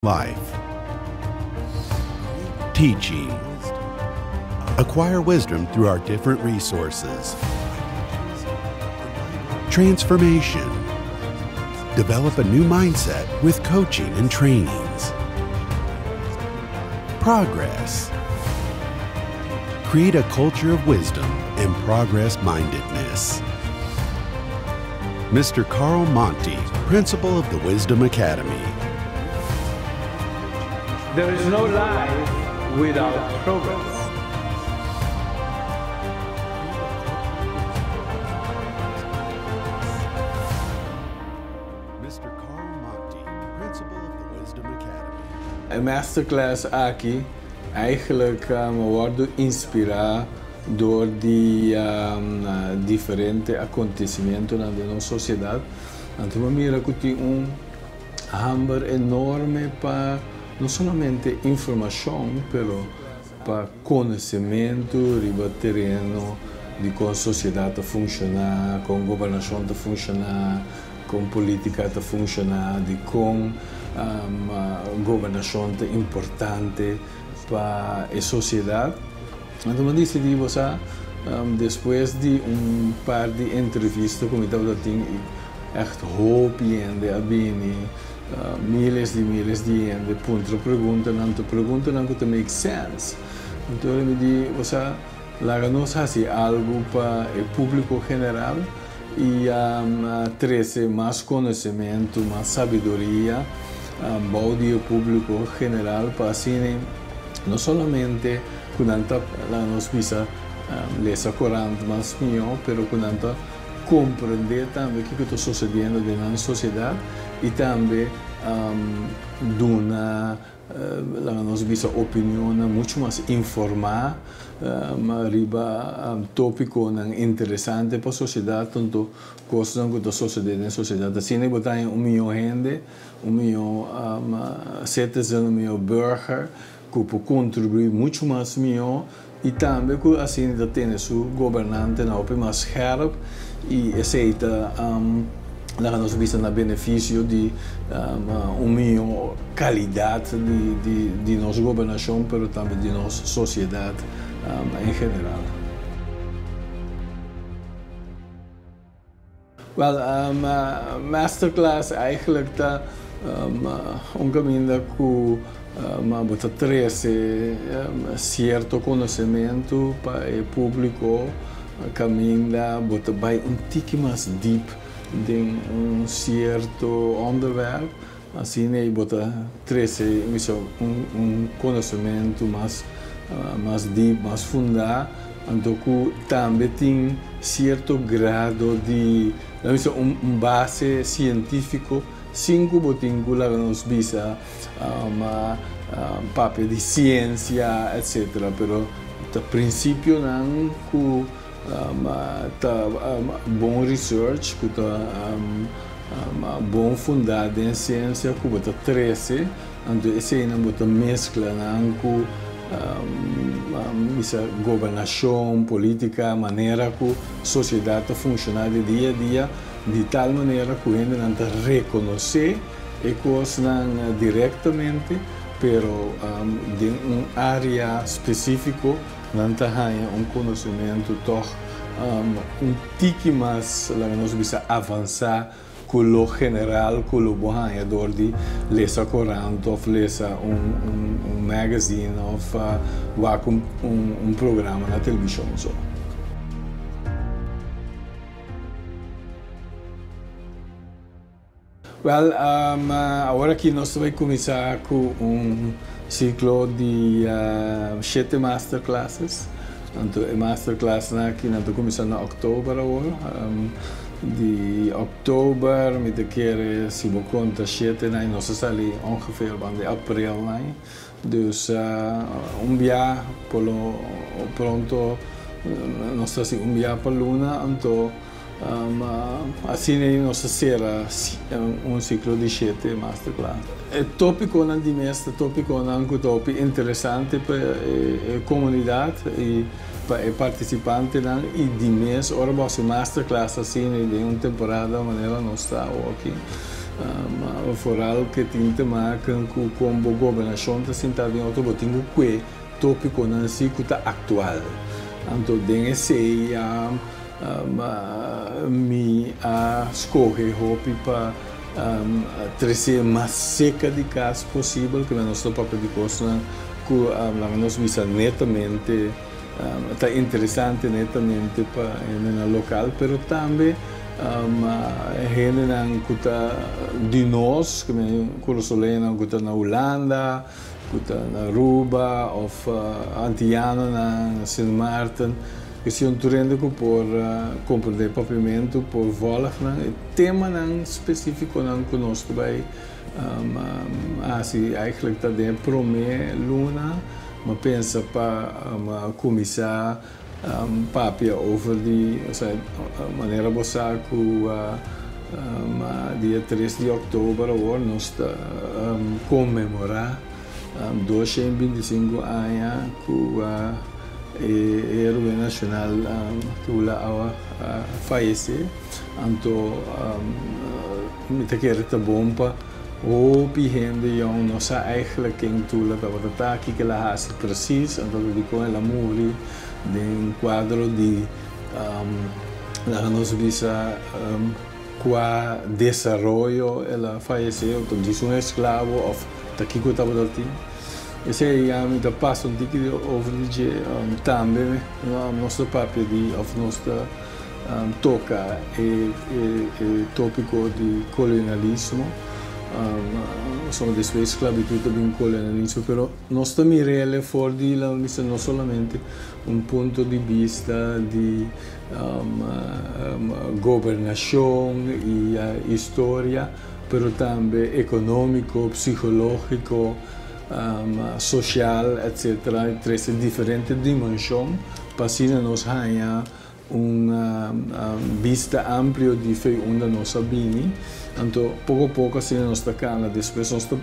Life. Teaching. Acquire wisdom through our different resources. Transformation. Develop a new mindset with coaching and trainings. Progress. Create a culture of wisdom and progress mindedness. Mr. Carl Monti, principal of the Wisdom Academy. There is no life without progress. Mr. Carl Monti, principal of the Wisdom Academy. E masterclass aki eigenlijk a wòrdu inspirá dor di diferente akontesimentunan den nos sosiedat. Anto bo mira ku tin un hamber enorme pa no solamente informashon pero pa konosementu riba tereno di kon sosiedat ta funshoná, kon gobernashon ta funshoná, kon polítika ta funshoná, di kon gobernashon ta importante pa e sosiedat. Anto mi a disidí, bo sa, despues di un par di entrevista ku mi tabata tin i ègt hopi hende a bini, miles di miles di hende puntra preguntanan, ta preguntanan ku ta make sense. Anto mi di, bo sa, laga nos hasi algu pa e públiko general i trese mas konosementu, mas sabiduria bou di e públiko general pa asina no solamente ku nan ta laga nos bisa lesa korant mas mihó, pero ku nan ta komprendé tambe kiko ta sosediendo den nan sosiedat i tambe duna laga nos bisa opinionnan muchu mas informá riba tópikonan interesante pa sosiedat, tantu kosnan ku ta sosodé den sosiedat. Asina bo ta haña un mihó hende, un mihó citizen, un mihó burger ku por kontribuí muchu mas mihó i tambe ku asina ta tene su gobernantenan hopi mas scherp i esei ta laga nos bisa na benefisio di un mihó kalidat di nos gobernashon pero tambe di nos sosiedat en general. Wel, masterclass eigenlijk ta un kaminda ku bo ta trese sierto konosementu pa e públiko, kaminda bo ta bai un tiki mas dip den un sierto ònderwèrp, asina ei bo ta trese un konosementu mas mas dip, mas fundá, anto ku tambe tin sierto grado di, laga nos bisa, un base sientífiko sin ku bo tin ku, laga nos bisa, papia di siensia, etcétera, pero ta prinsipionan ku ta bon research, ku ta bon fundá den siensia ku bo ta trese. Anto eseinan bo ta meskla nan ku bisa gobernashon, politika, manera ku sosiedat ta funshoná di dia a dia, di tal manera ku hendenan ta rekonosé e kosnan direktamente, pero den un área spesífiko nan ta haña un konosementu tòg un tiki mas, laga nos bisa, avansá. Ku lo general ku lo bo haña dor di lesa korant òf lesa un magazine òf wak un programa na televishon so. Wèl, awor aki nos ta bai kuminsá ku un siklo di shete masterclasses. Anto e masterclassnan aki nan ta kuminsá na òktober awor. Di oktober mi ta kere si bo konta shete nai nos ta sali ongeveer banda di april nai. Dus un bia por lo pronto nos ta hasi un bia pa luna anto asina ei nos ta sera un siklo di shete masterclass. E topikonan di mes ta topikonan ku ta hopi interesante pa e komunidat i Pa e partisipantenan i di mes ora bo hasi masterclass asina i den un temporada manera nos ta awoki. Vooral ku tin te maken ku kon gobernashon ta sinta den otro, bo tin ku tópikonan si ku ta aktual. Anto den esei mi a skohe hopi pa trese mas serka di kas posibel, ku nos ta papia di kosnan ku laga nos bisa netamente ta interesante netamente pa hendenan lokal, pero tambe hendenan ku ta di nos, kurasoleñonan ku ta na Hulanda, ku ta na Aruba òf antianonan na Sint Maarten, ku si un tur hende ku por komprendé papiamentu por vòlg nan e temanan spesífikonan ku nos ta bai hasi. Eigenlijk ta den e promé luna mi a pensa pa kuminsá papia over di, osea, manera bo sa ku dia 3 di òktober awor nos ta konmemorá 225 aña ku e héroe nashonal Tula a fayesé. Anto mi ta kere ta bon pa hopi hende yòn no sa eigenlijk ken Tula tabata ta, kiko el a hasi presis, anto dikon el a muri den kuadro di, laga nos bisa, kua desaroyo el a fayesé, òf ta djis un esklabo òf ta kiko tabata tin. Esei ya mi ta pasa un tiki over di dje. Tambe nos ta papia di òf nos ta toka e tópiko di kolonialismo. Pasobra despues sklabitut ta bin kolonialismo, pero nos ta mir'el for di, laga mi bisa, no solamente un punto di bista di gobernashon i historia, pero tambe ekonómiko, psikológiko, sosial, etsetera. Trese diferente dimenshon pa asina nos haña un bista amplio di fe unda nos a bini. Anto poko poko asina nos ta kana. Despues nos ta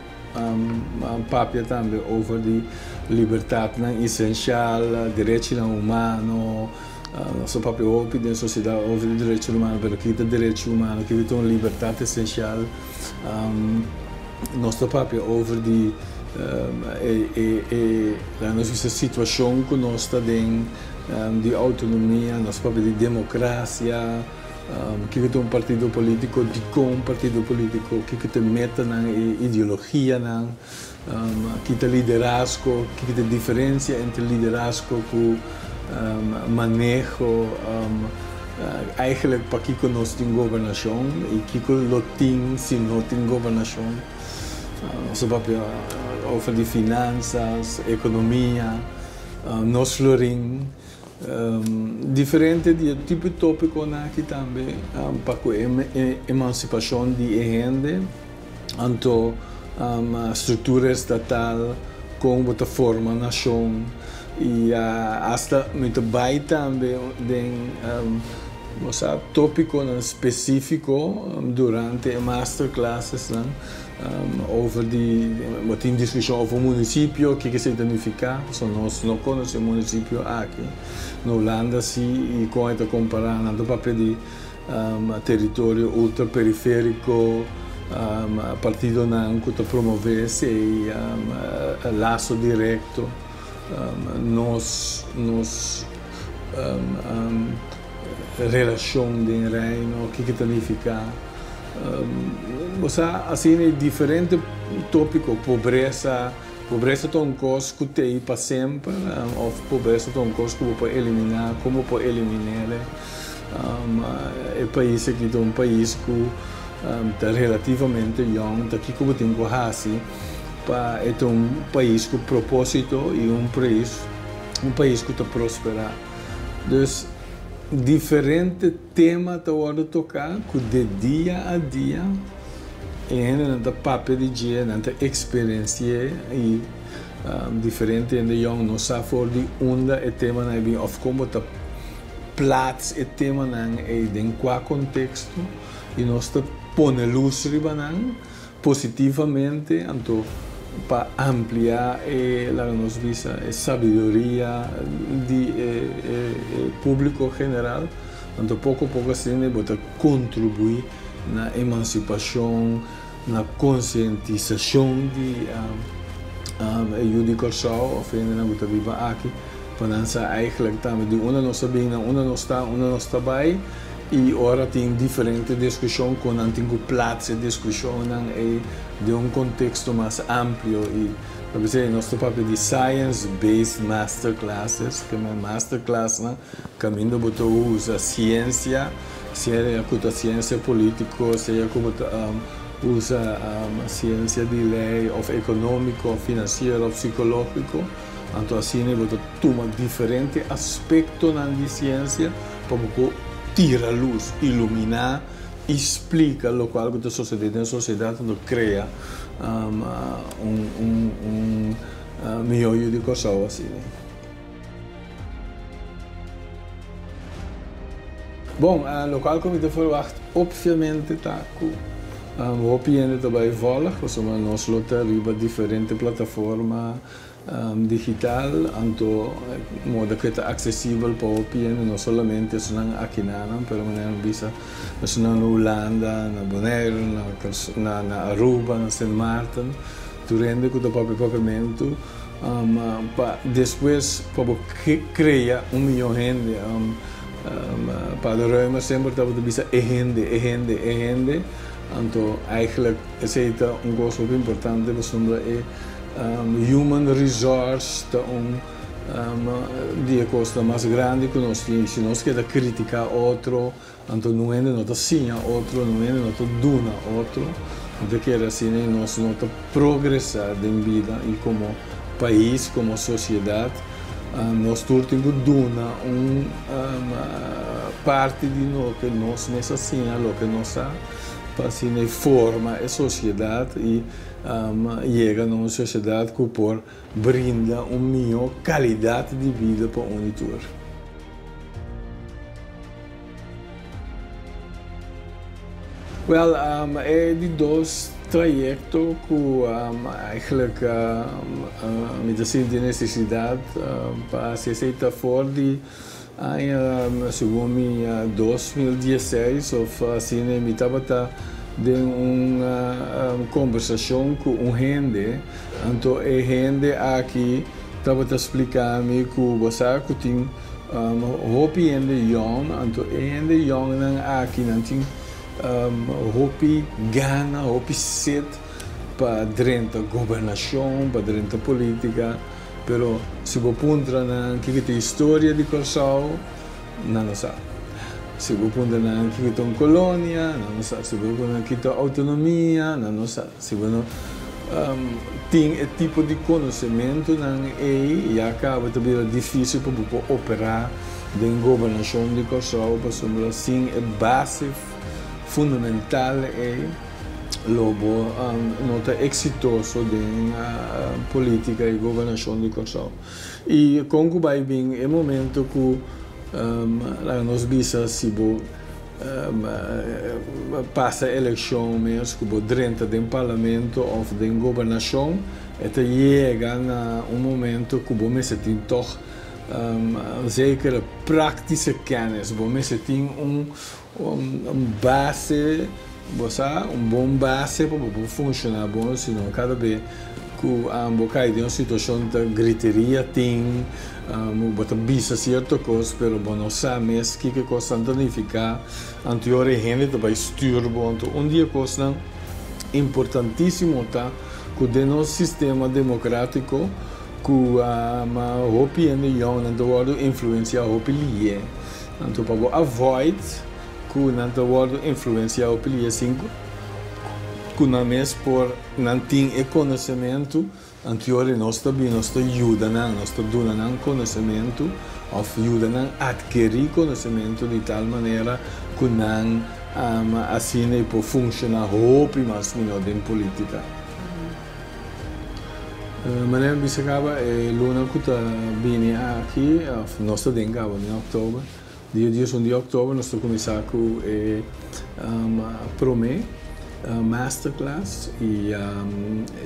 papia tambe over di libertatnan esensial, derechinan humano. Nos ta papia hopi den sosiedat over di derechi humano, pero ki ta derechi humano, ki ta un libertat esensial? Nos ta papia over di e laga nos bisa situashon ku nos ta den di outonomia, nos ta papia di demokrasia, kiko ta un partido polítiko, dikon un partido polítiko, kiko ta e metanan, e ideologianan, ki ta liderazgo, kiko ta e diferensia entre liderazgo ku maneho, eigenlijk pakiko nos tin gobernashon i kiko lo tin si no tin gobernashon. Nos ta papia over di finansas, ekonomia, nos florin, diferente di e tipo tópikonan aki tambe pa ku e emansipashon di e hende. Anto struktura estatal, kon bo ta forma nashon i asta mi ta bai tambe den bo sa topikonan spesifiko durante e masterclassesnan over di bo tin diskushon over munisipio, kiko esei ta nifiká, pasobra nos no konosé munisipio aki na Hulanda si i kon e ta kompará nan ta papia di Teritorio ultraperifériko, partidonan ku ta promové esei, laso direkto, nos nos relashon den Reino, kiko ta nifiká. Bo sa asina e diferente tópiko, pobresa, pobresa ta un kos ku t'ei pa semper òf pobresa ta un kos ku bo por eliminá, kon bo por elimin'é? E pais aki ta un pais ku ta relativamente yòn, ta kiko bo tin ku hasi pa e ta un pais ku propósito i un pais un pais ku ta prosperá. Dus diferente tema ta wòrdu toká ku de dia a dia e hendenan ta papia di dje, nan ta eksperensi'é i diferente hende yòn no sa for di unda e temanan a bin òf kon bo ta Plaats e temanan ei den kua konteksto i nos ta pone lus riba nan positivamente, anto pa amplia e, laga nos bisa, e sabiduria di e e públiko general, anto poko poko asina bo ta kontribuí na emansipashon. Na konsientisashon di e yu di Kòrsou òf hendenan ku ta biba aki pa nan sa eigentlik tambe di unda nos a bin, na unda nos ta, unda nos ta bai i ora tin diferente diskushon kon nan tin ku plats e diskushonnan ei den un konteksto mas amplio i ta p'esei nos ta papia di science based masterclasses, ke men masterclassnan kaminda bo ta usa siensia. Sea ku ta siensia polítiko, sea ku bo ta usa siensia di lei òf ekonómiko òf finansiero òf sikológiko, anto asina bo ta tuma diferente aspektonan di siensia pa bo por tira lus, iluminá i splika lokual ku ta sosodé den sosiedat anto krea un mihó yu di Kòrsou asina. Bon, lokual ku mi ta ferwagt opviamente ta ku hopi hende ta bai vòlg, pasobra nos lo ta riba diferente plataforma digital, anto moda ku e ta aksesibel pa hopi hende, no solamente esnan akinanan, pero manera mi bisa esnan na Hulanda, na Boneiru, na Aruba, na Sint Maarten, tur hende ku ta papia papiamentu. Pa despues pa bo krea un miyon hende. Pader Römer semper tabata bisa e hende, e hende, e hende. Anto eigenlijk esei ta un kos hopi importante pasobra e human resource ta un di e kosnan mas grandi ku nos tin. Si nos keda kritika otro, Anto nun hende no ta siña otro, nun hende no ta duna otro. Mi ta kere asina i nos no ta progresá den bida i komo pais, komo sosiedat, nos tur tin ku duna un parti di loke nos mes a siña, loke nos sa, pa asina i forma e sosiedat i yega na un sosiedat ku por brinda un mihó kalidat di bida pa un i tur. Wel, e di dos trayecto cu eigenlijk mi ta sinti necesidad pa haci esey ta for di aña segun mi 2016 of asina mi tabata den un conversacion cu un hende, anto e hende aki tabata splica mi cu bo sa cu tin Hopi hende yòn, anto e hende yònnan aki nan tin hopi gana, hopi set pa drenta gobernashon, pa drenta politika, pero si bo puntra nan kiko ta historia di Kòrsou, nan no sa. Si bo puntra nan kiko ta un kolonia, nan no sa. Si bo puntra nan kiko ta outonomia, nan no sa. Si bo no tin e tipo di konosementunan ei, ya kaba ta bira difísil pa bo por operá den gobernashon di Kòrsou, pasobra sin e base fundamental ei lo bo no ta eksitoso den polítika i gobernashon di Kòrsou. I kon ku bai bin e momento ku laga nos bisa si bo Pasa elekshon mes ku bo drenta den parlamento òf den gobernashon, e ta yega na un momento ku bo mester tin tòg zekere praktische kennis. Bo mester tin un base, bo sa, un bon base pa bo por funshoná bon, sino kada be ku bo kai den un situashon ta griteria tin. Bo ta bisa sierto kos, pero bo no sa mes kiko e kosnan ta nifiká. Anto ora e hende ta bai stür bo. Anto un di e kosnan importantísimo ta ku den nos sistema demokrátiko ku hopi hende yòngnan ta wòrdu influensiá hopi lié. Anto pa bo avoid ku nan ta wòrdu influensiá hopi lié sin ku nan mes por nan tin e konosementu. Anto nos ta bin, nos ta yuda nan, nos ta duna nan konosementu òf yuda nan atkerí konosementu di tal manera ku nan asina i por funshoná hopi mas mihó den polítika. Manera mi bisa kaba e luna ku ta bini aki, òf nos ta den kaba den òktober, Dia 11 di òktober nos ta kuminsá ku e promé masterclass i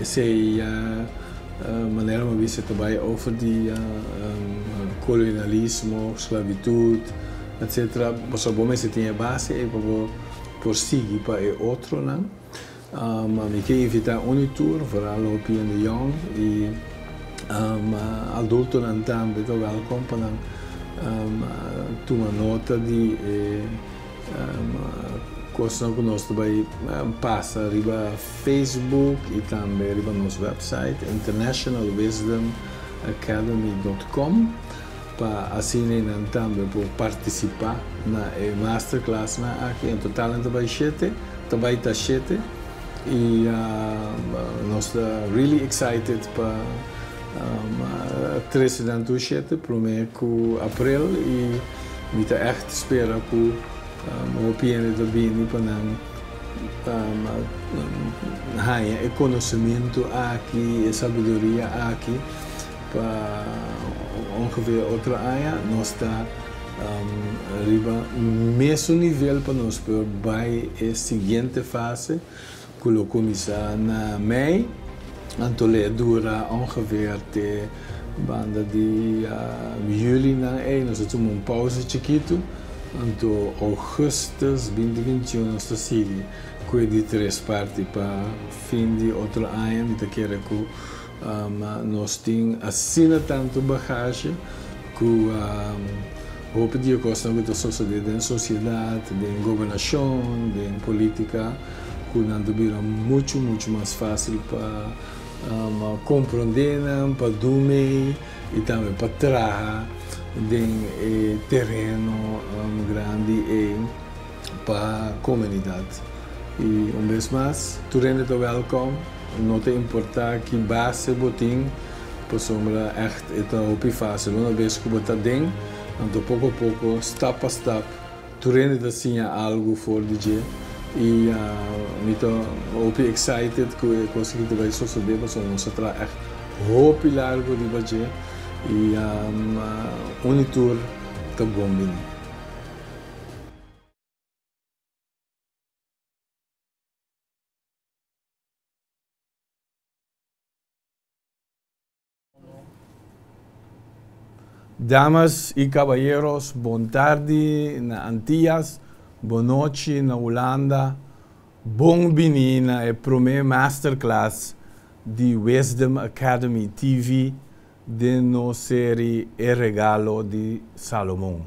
esei manera mi a bisa ta bai over di kolonialismo, sklabitut etsetera. Pasobra bo mester tin e base ei pa bo por sigui pa e otronan. Mi ke invitá un i tur, vooral hopi hende yòn i adultonan tambe ta wèlkom pa nan tuma nota di e kosnan ku nos ta bai pasa riba Facebook i tambe riba nos wèpsait internationalwisdomacademy.com pa asina nan tambe por partisipá na e masterclassnan aki. En total nan ta bai shete, ta bai ta shete i nos ta really excited pa trese nan tur shete promé ku aprel i mi ta ègt spera ku hopi hende ta bini pa nan haña e konosementu aki, e sabiduria aki pa ongeveer otro aña nos ta riba mesun nivel pa nos por bai e siguiente fase ku lo kuminsá na mei, anto lo e dura ongeveer te banda di yüli nan ei. Nos ta tuma un pausa chikitu, anto ougùstùs 2021 nos ta sigui ku e di tres parti pa fin di otro aña. Mi ta kere ku nos tin asina tantu bagage ku hopi di e kosnan ku ta sosodé den sosiedat, den gobernashon, den polítika, ku nan ta bira muchu muchu mas fásil pa komprondé nan, pa dumei i tambe pa traha den e tereno grandi ei pa komunidat. I un bes mas, tur hende ta wèlkòm, no ta importá ki base bo tin, pasobra ègt e ta hopi fásil. Una bes ku bo ta den, anto poko poko, stap pa stap, tur hende ta siña algu for di dje. I mi ta hopi excited ku e kos aki ta bai sosodé, pasobra nos a traha ègt hopi largu riba dje i un i tur ta bon bini. Damas y caballeros, bon tardi na Antillas, bon nochi na Hulanda, bon bini na e prome masterclass di Wisdom Academy TV den nos serie E Regalo di Salomon.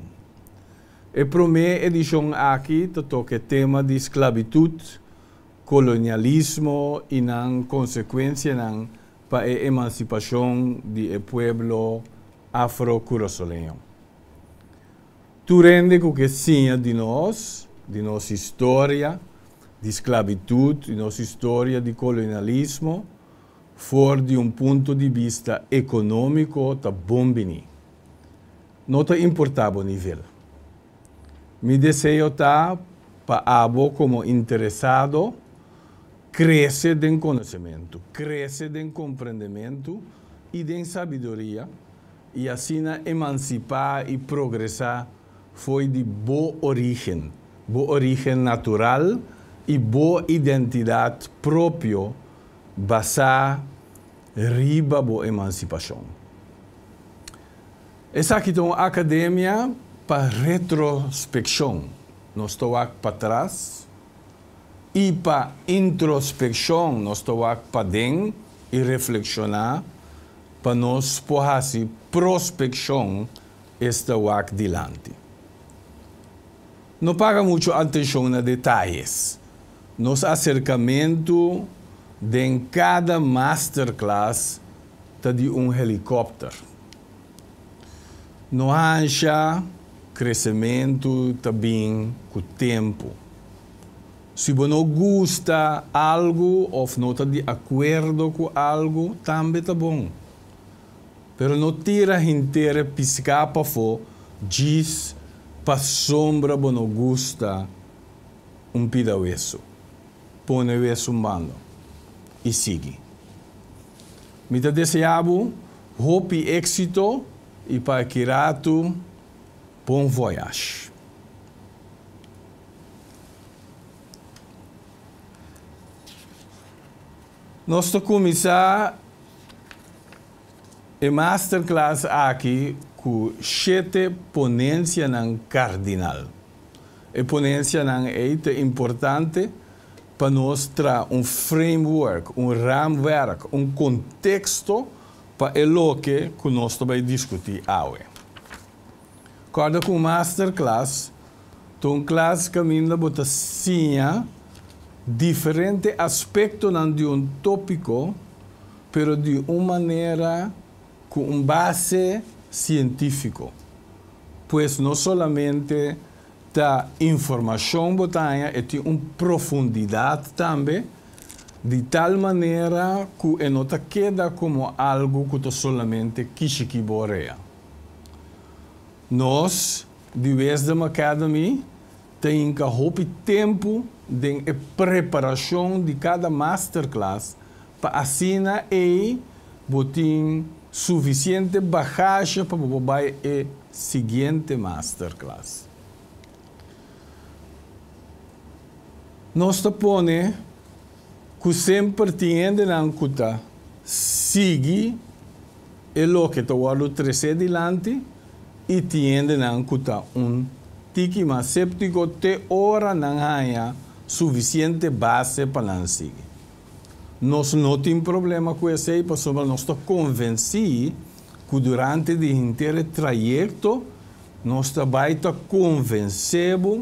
E prome edicion aki ta toca e tema di sclavitud, kolonialismo i nan konsekuensianan pa e emansipashon di e pueblo afro-kurasoleño. Tur hende ku ke siña di nos, di nos historia di sklabitut, di nos historia di kolonialismo, for di un punto di bista ekonómiko ta bon bini. No ta importá bo nivel. Mi deseo ta pa abo komo interesado krese den konosementu, krese den komprendementu i den sabiduria i asina emansipá i progresá fo'i di bo orígen, bo orígen natural i bo identidat propio basá riba bo emansipashon. Esaki ta un akademia pa retrospekshon, nos ta wak patras, i pa introspekshon, nos ta wak paden i reflekshoná pa nos por hasi prospekshon, esta wak dilanti. No paga muchu atenshon na detayes. Nos aserkamentu den kada masterclass ta di un helikòpter. No hansha, kresementu ta bin ku tempu. Si bo no gusta algu òf no ta di akuerdo ku algu, tambe ta bon. Pero no tira henter e piská pafó djis pasobra bo no gusta un pida wesu. Pone wesu un banda i sigui. Mi ta desea bo hopi éxito i pa aki ratu bon voyage. Nos ta kuminsá e masterclass aki ku shete ponensianan kardinal. E ponensianan ei ta importante. Pa nos traha un framework, un raamwerk, un konteksto pa e loke ku nos ta bai diskutí awe. Kòrda ku un masterclass ta un klas kaminda bo ta siña diferente aspektonan di un tópiko, pero di un manera ku un base sientífiko. Pues no solamente ta informashon bo ta haña, e tin un profundidat tambe, di tal manera ku e no ta keda komo algu ku ta solamente kishiki bo orea. Nos di Wisdom Academy ta hinka hopi tempu den e preparashon di kada masterclass pa asina ei bo tin sufisiente bagashe pa bo por bai e siguiente masterclass. Nos ta pone ku semper tin hendenan ku ta sigui e loke ta wòrdu tresé dilanti i tin hendenan ku ta un tiki mas séptiko te ora nan haña sufisiente base pa nan sigui. Nos no tin problema ku esei pasobra nos ta konvensí ku durante di henter e trayekto nos ta bai ta konvensé bo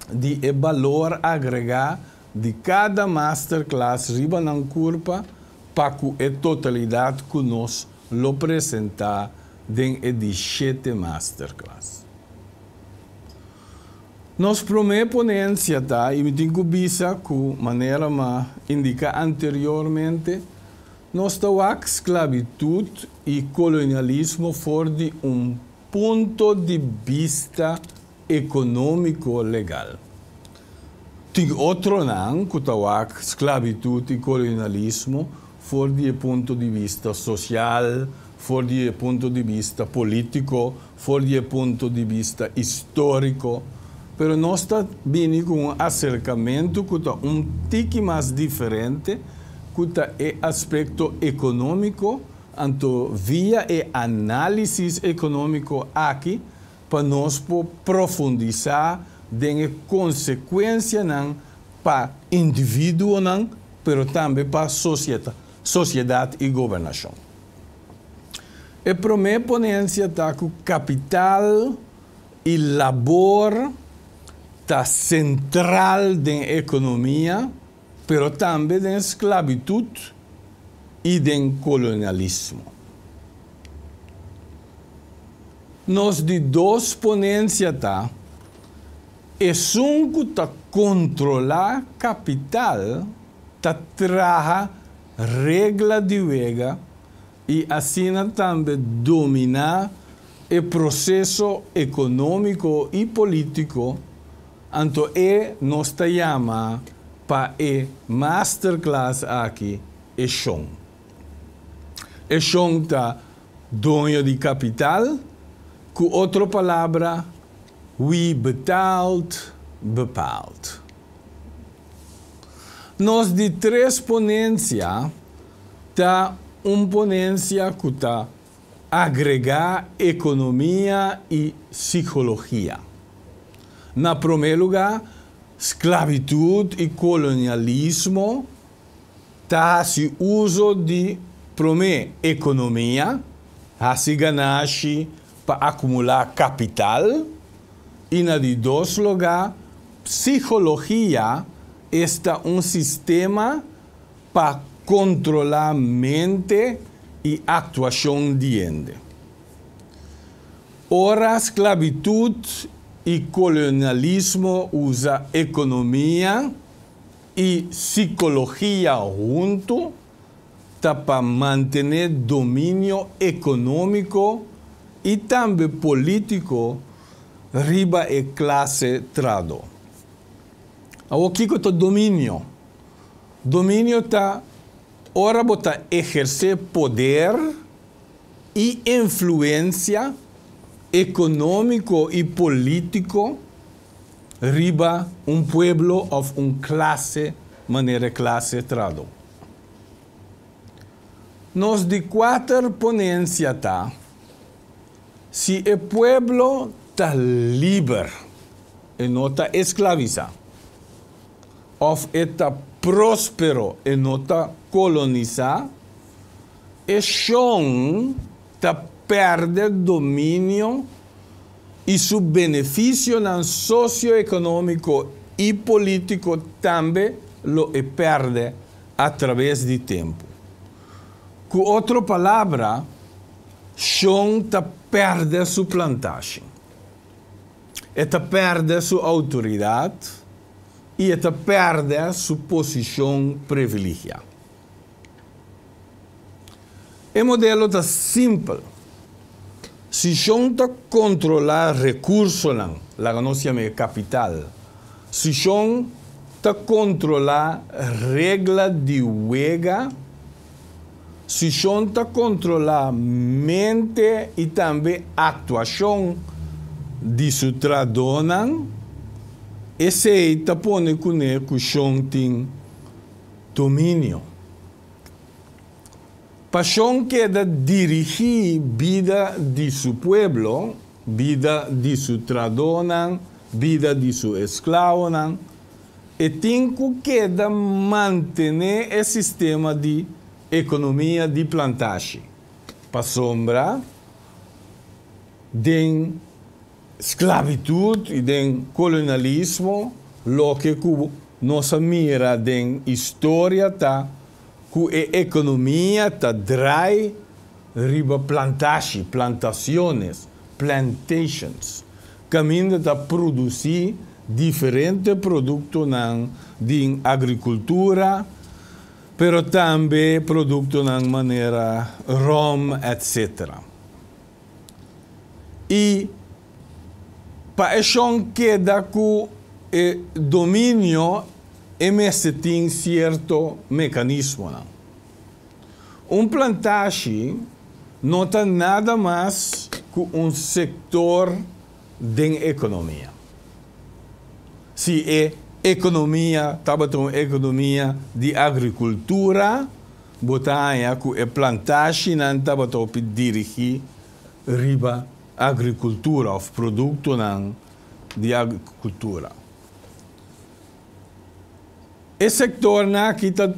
di e balor agregá di kada masterclass riba nan kurpa pa ku e totalidat ku nos lo presentá den e di shete masterclass. Nos promé ponensia ta, i mi tin ku bisa ku manera m'a indiká anteriormente, nos ta wak sklabitut i kolonialismo for di un punto di bista ekonómiko legal. Tin otronan ku ta wak sklabitut i kolonialismo for di e punto di bista sosial, for di e punto di bista polítiko, for di e punto di bista históriko, pero nos ta bini ku un aserkamentu ku ta un tiki mas diferente, ku ta e aspekto ekonómiko, anto via e análisis ekonómiko aki pa nos por profundisá den e konsekuensianan pa individuonan pero tambe pa sosiedat i gobernashon. E promé ponensia ta ku kapital i labor ta sentral den ekonomia pero tambe den sklabitut i den kolonialismo. Nos di dos ponensia ta, Esun ku ta kontrolá kapital ta traha regla di wega i asina tambe dominá e proseso ekonómiko i polítiko, anto e nos ta yama pa e masterclass aki e shon. E shon ta doño di kapital, ku otro palabra, wie betaalt, bepaalt. Nos di tres ponensia ta un ponensia ku ta agregá ekonomia i sikologia. Na promé lugá, sklabitut i kolonialismo ta hasi uso di promé ekonomia, hasi ganashi pa akumulá kapital, i na di dos lugá psikologia, esta un sistema pa kontrolá mente i aktuashon di hende. Ora sklabitut i kolonialismo usa ekonomia i sikologia huntu, ta pa mantené dominio ekonómiko i tambe polítiko riba e klase trahadó. Awor kiko ta dominio? Dominio ta ora bo ta ehersé poder i influensia ekonómiko i polítiko riba un pueblo òf un klase manera e klase trahadó. Nos di kuater ponensia ta, Si e pueblo ta liber, e no ta esklavisá. òf e ta próspero, e no ta kolonisá, e shon ta pèrdè dominio i su benefisionan sosioekonómiko i polítiko tambe lo e pèrdè atraves di tempu. Ku otro palabra, shon ta pèrdè su plantashi. E ta pèrdè su outoridat i e ta pèrdè su posishon privilegiá. E modelo ta simpel. Si shon ta kontrolá rekursonan, laga nos yam'é kapital, si shon ta kontrolá regla di wega, si shon ta kontrolá mente i tambe aktuashon di su trahadónan, esei ta pone kuné ku shon tin dominio. Pa shon keda dirigí bida di su pueblo, bida di su trahadónan, bida di su esklabonan, e tin ku keda mantené e sistema di ekonomia di plantashi, pasobra den sklabitut i den kolonialismo loke ku nos a mira den historia ta ku e ekonomia ta drai riba plantashi, plantaciones, plantations, kaminda ta produsí diferente produktonan di agrikultura, pero tambe produktonan manera ròm, etc. I pa e shon keda ku e dominio e mester tin sierto mekanismonan. Un plantashi no ta nada mas ku un sektor den ekonomia. Si e ekonomia tabata un ekonomia di agrikultura, bo ta haña ku e plantashinan tabata hopi dirigí riba agrikultura òf produktonan di agrikultura. E sektornan aki ta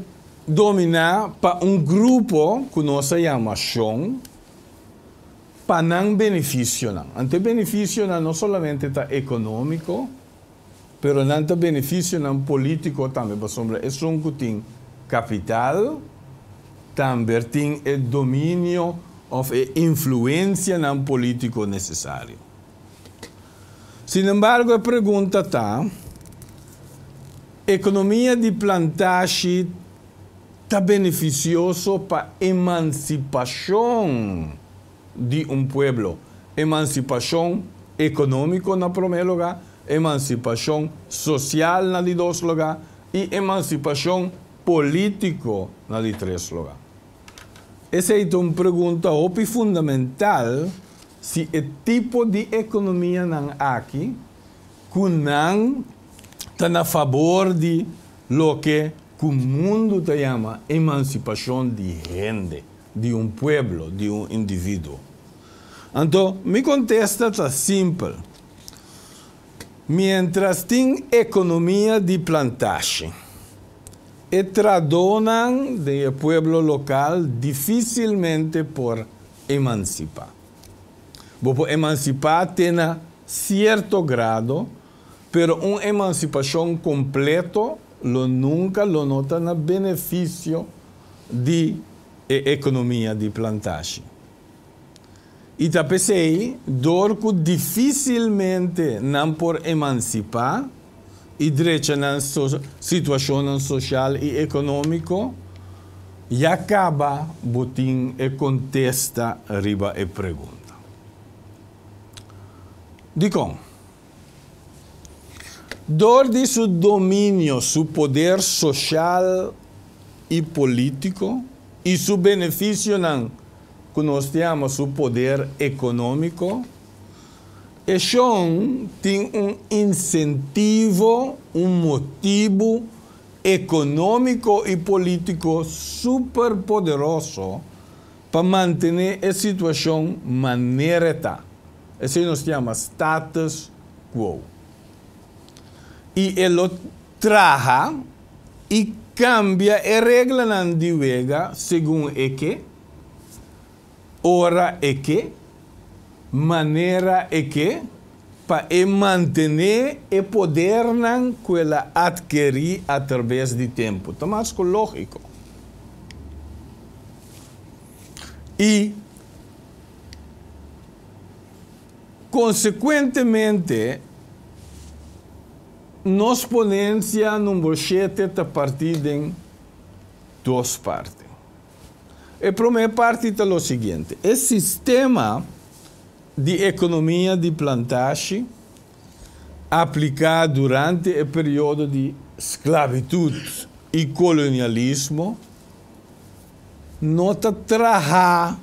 dominá pa un grupo ku nos a yama shon pa nan benefisionan. Anto e benefisionan no solamente ta ekonómiko, pero nan ta benefisionan polítiko tambe pasobra esun ku tin kapital tambe tin e dominio òf e influensianan polítiko nesesario. Sinembargo e pregunta ta, Ekonomia di plantashi ta benefisioso pa emansipashon di un pueblo? Emansipashon ekonómiko na promé lugá, emansipashon sosial na di dos lugá i emansipashon polítiko na di tres lugá. Esei ta un pregunta hopi fundamental si e tipo di ekonomianan aki ku nan ta na fabor di loke ku mundu ta yama emansipashon di hende, di un pueblo, di un individuo. Anto mi kontesta ta simpel, miéntras tin ekonomia di plantashi, e trahadónan den e pueblo lokal difísilmente por emansipá. Bo por emansipá te na sierto grado, pero un emansipashon kompleto lo nunka lo no ta na benefisio di e ekonomia di plantashi. I ta p'esei, dor ku difísilmente nan por emansipá i drecha nan situashonnan soshal i ekonómiko, ya kaba bo tin e kontesta riba e pregunta. Dikon? Dor di su dominio, su poder soshal i polítiko i su benefisionan ku nos ta yama su poder ekonómiko, e shon tin un insentivo, un motibu ekonómiko i polítiko superpoderoso pa mantené e situashon manera e ta. Esei nos ta yama status quo. I e lo. traha i kambia e reglanan di wega segun e ke, ora e ke, manera e ke, pa e mantené e podernan ku el a atkerí atraves di tempu. Ta mas ku lógiko. I konsekuentemente nos ponensia number shete ta partí den dos parti. E promé parti ta lo siguiente, e sistema di ekonomia di plantashi apliká durante e periodo di sklabitut i kolonialismo no ta traha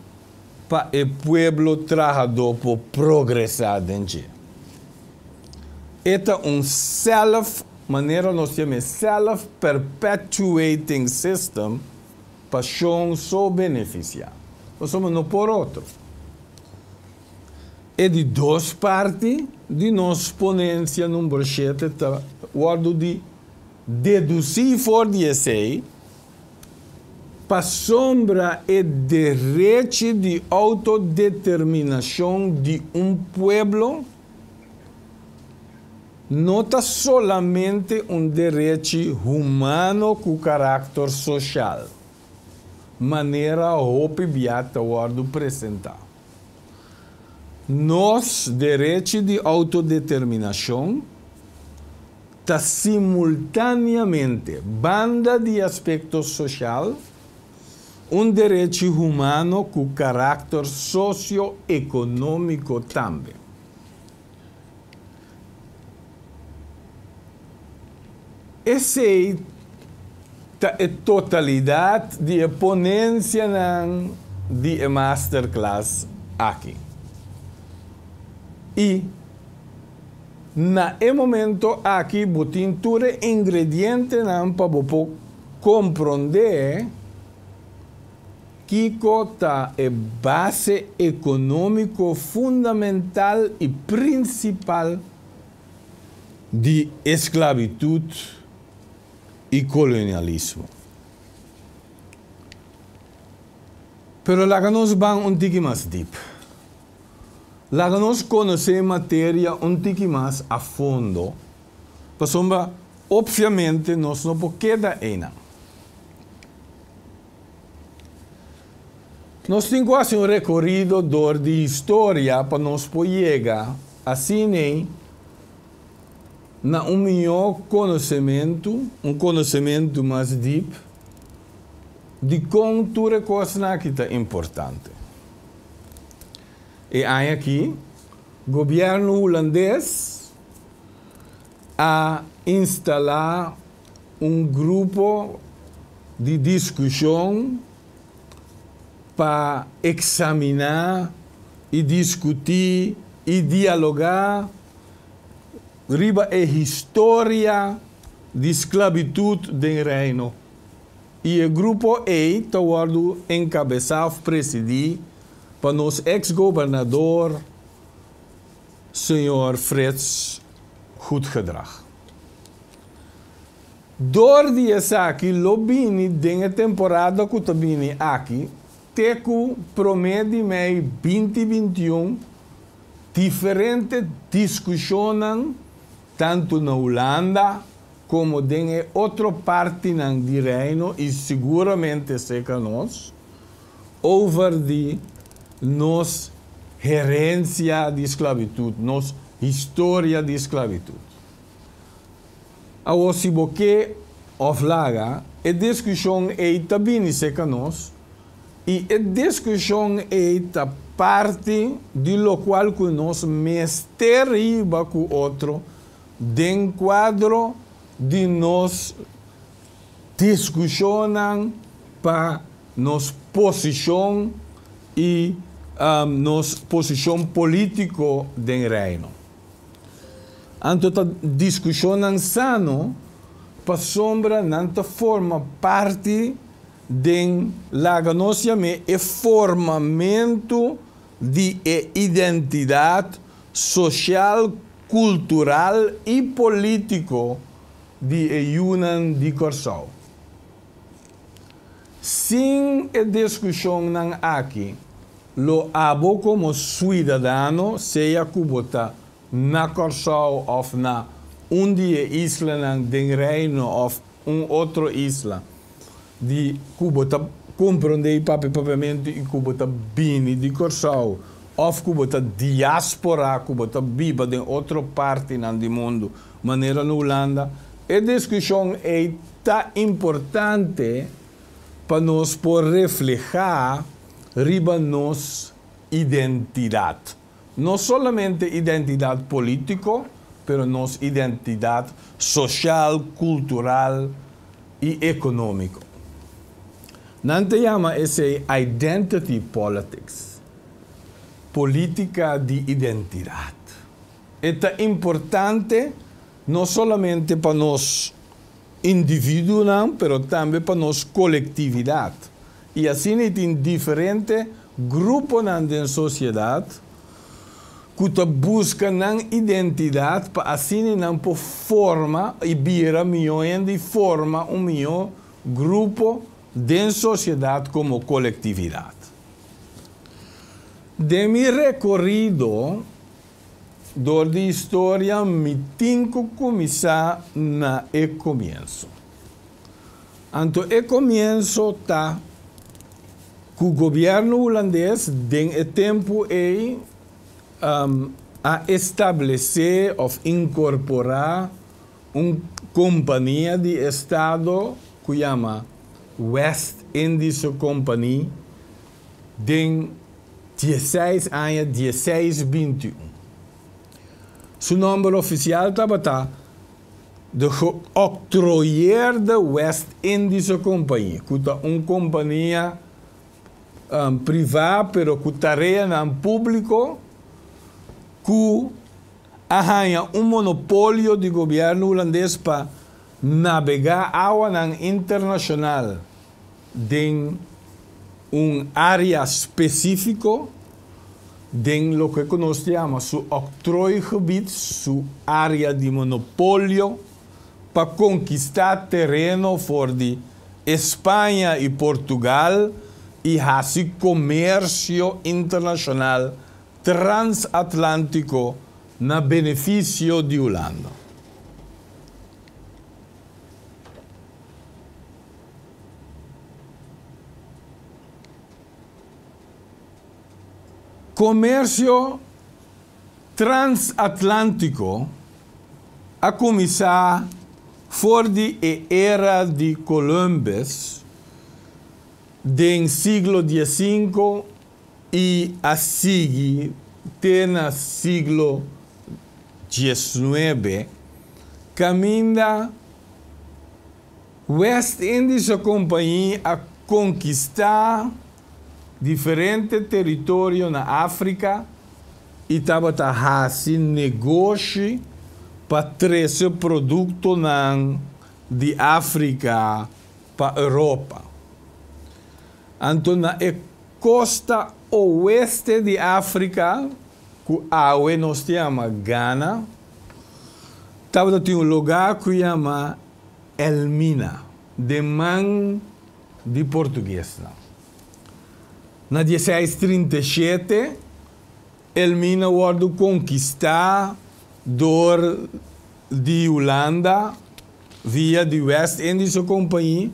pa e pueblo trahadó por progresá den dje. E ta un self, manera nos yam'é, self-perpetuating system pa shon so benefisiá. Pasobra no por otro. E di dos parti di nos ponensia number shete ta wòrdu di dedusí for di esei, Pasobra e derechi di outodeterminashon di un pueblo no ta solamente un derechi humano ku karakter soshal, manera hopi bia ta wòrdu presentá. Nos derechi di outodeterminashon ta simultáneamente, banda di aspekto soshal, un derechi humano ku karakter sosio-ekonómiko tambe. Esei ta e totalidat di e ponensianan di e masterclass aki. I. Na e momento aki bo tin tur e ingredientenan pa bo por komprondé kiko ta e base ekonómiko fundamental i prinsipal di esklabitut i kolonialismo. Pero laga nos ban un tiki mas dip. Laga nos konosé materia un tiki mas a fondo, pasobra opviamente nos no por keda einan. Nos tin ku hasi un rekorido dor di historia pa nos por yega asin'ei na un mihó konosementu, un konosementu mas dip, di kon tur e kosnan aki ta importante. E aña aki, gobièrnu hulandes a instalá un grupo di diskushon pa eksaminá i diskutí i dialogá riba e historia di sklabitut den Reino. I e grupo ei ta wòrdu enkabesá òf presidí pa nos eks gobernador señor Frits Goedgedrag. Dor di esaki lo bini den e temporada ku ta bini aki te ku promé di mei binti 21 diferente diskushonnan tantu na Hulanda komo den e otro partinan di Reino i siguramente serka nos, over di nos herensia di sklabitut, nos historia di sklabitut. Awor si bo ke òf laga, e diskushon ei ta bini serka nos i e diskushon ei ta parti di lokual ku nos mester hiba ku otro Den kuadro di nos diskushonnan pa nos posishon i nos posishon polítiko den Reino. Anto ta diskushonnan sano pasobra nan ta forma parti den laga nos yam'é e formamentu di e identidat sosial, kultural i polítiko di e yunan di Kòrsou. Sin e diskushonnan aki, lo abo komo suidadano, sea ku bo ta na Kòrsou òf na un di e islanan den Reino òf un otro isla di ku bo ta komprondé i papia papiamentu i ku bo ta bini di Kòrsou òf ku bo ta diáspora, ku bo ta biba den otro partinan di mundu, manera na Hulanda, e diskushon ei ta importante pa nos por reflehá riba nos identidat. No solamente identidat polítiko, pero nos identidat sosial, kultural i ekonómiko. Nan ta yama esei identity politics, polítika di identidat. E ta importante no solamente pa nos individuonan, pero tambe pa nos kolektividat. I asina tin diferente gruponan den sosiedat ku ta buska nan identidat pa asina nan por forma i bira mihó hende i forma un mihó grupo den sosiedat komo kolektividat. Den mi rekorido dor di historia mi tin ku kuminsá na e komienso. Anto e komienso ta ku gobièrnu hulandes den e tempu ei a establesé òf inkorporá un kompania di estado ku yama West Indische Compagnie den diesseis aña diesseis binti un. Su nòmber ofisial tabata De Geoctrooieerde West-Indische Compagnie, ku ta un kompania privá pero ku tareanan públiko ku a haña un monopolio di gobièrnu hulandes pa nabegá awanan internashonal den un área spesífiko den loke ku nos ta yama su octrooigebied, su área di monopolio, pa konkistá tereno for di España i Portugal i hasi komersio internashonal transatlántiko na benefisio di Hulanda. Komersio transatlántiko a kuminsá for di e era di Columbus den siglo diesinku i a sigui te na siglo diesnuebe kaminda West Indische Compagnie a konkistá diferente teritorio na Afrika i tabata hasi negoshi pa trese produktonan di Afrika pa Europa. Anto na e kosta oeste di Afrika, ku awe nos ta yama Ghana, tabata tin un lugá ku yama Elmina, den man di portuguesnan. Na dieseis trinta i shete, Elmina wòrdu konkistá dor di Hulanda via di West Indische Compagnie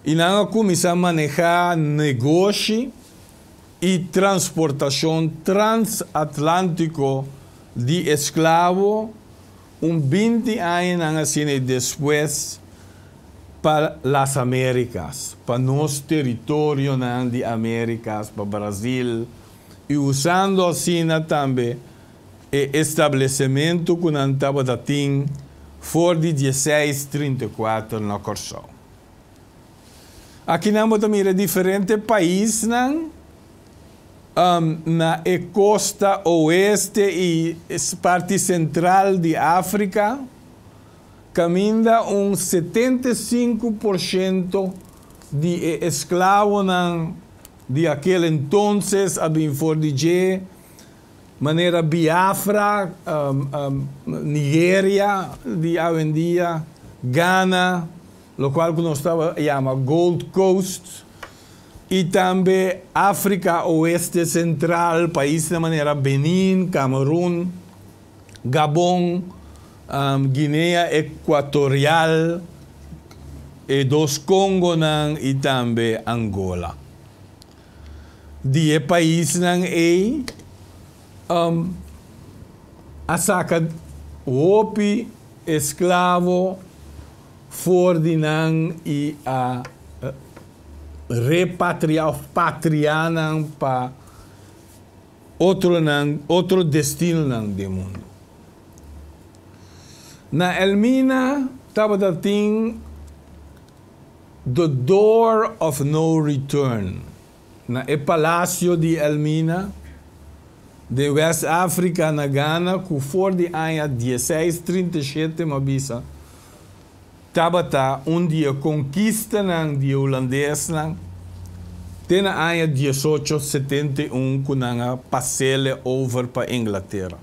i nan a kuminsá manehá negoshi i transportashon transatlántiko di esklabo Un binti añanan asina i despues pa Las Americas, pa nos teritorionan di Americas, pa Brazil, i usando asina tambe e establesementu ku nan tabata tin for di dieseis trinta i kuater na Kòrsou. Akinan bo ta mira diferente paisnan na e kosta oeste i parti sentral di Afrika, kaminda un 75% di e esklabonan di akel entonces a bin for di dje, manera Biafra, Nigeria di awendia, Ghana, lokual ku nos ta yama Gold Coast, i tambe Afrika Oeste Sentral, paisnan manera Benin, Cameroon, Gabon, Guinea Ekuatorial, e dos Kongonan i tambe Angola. Di e paisnan ei a saka hopi esklavo for di nan i a repatriá òf patriá nan pa otronan, otro destinonan den mundu. Na Elmina tabata tin The Door of No Return, na e Palacio di Elmina, den West Africa na Ghana, ku for di aña dieseis trinta i shete m'a bisa tabata un di e konkistanan di e hulandesnan te na aña diesocho setenta i un ku nan a pas'ele over pa Inglatera.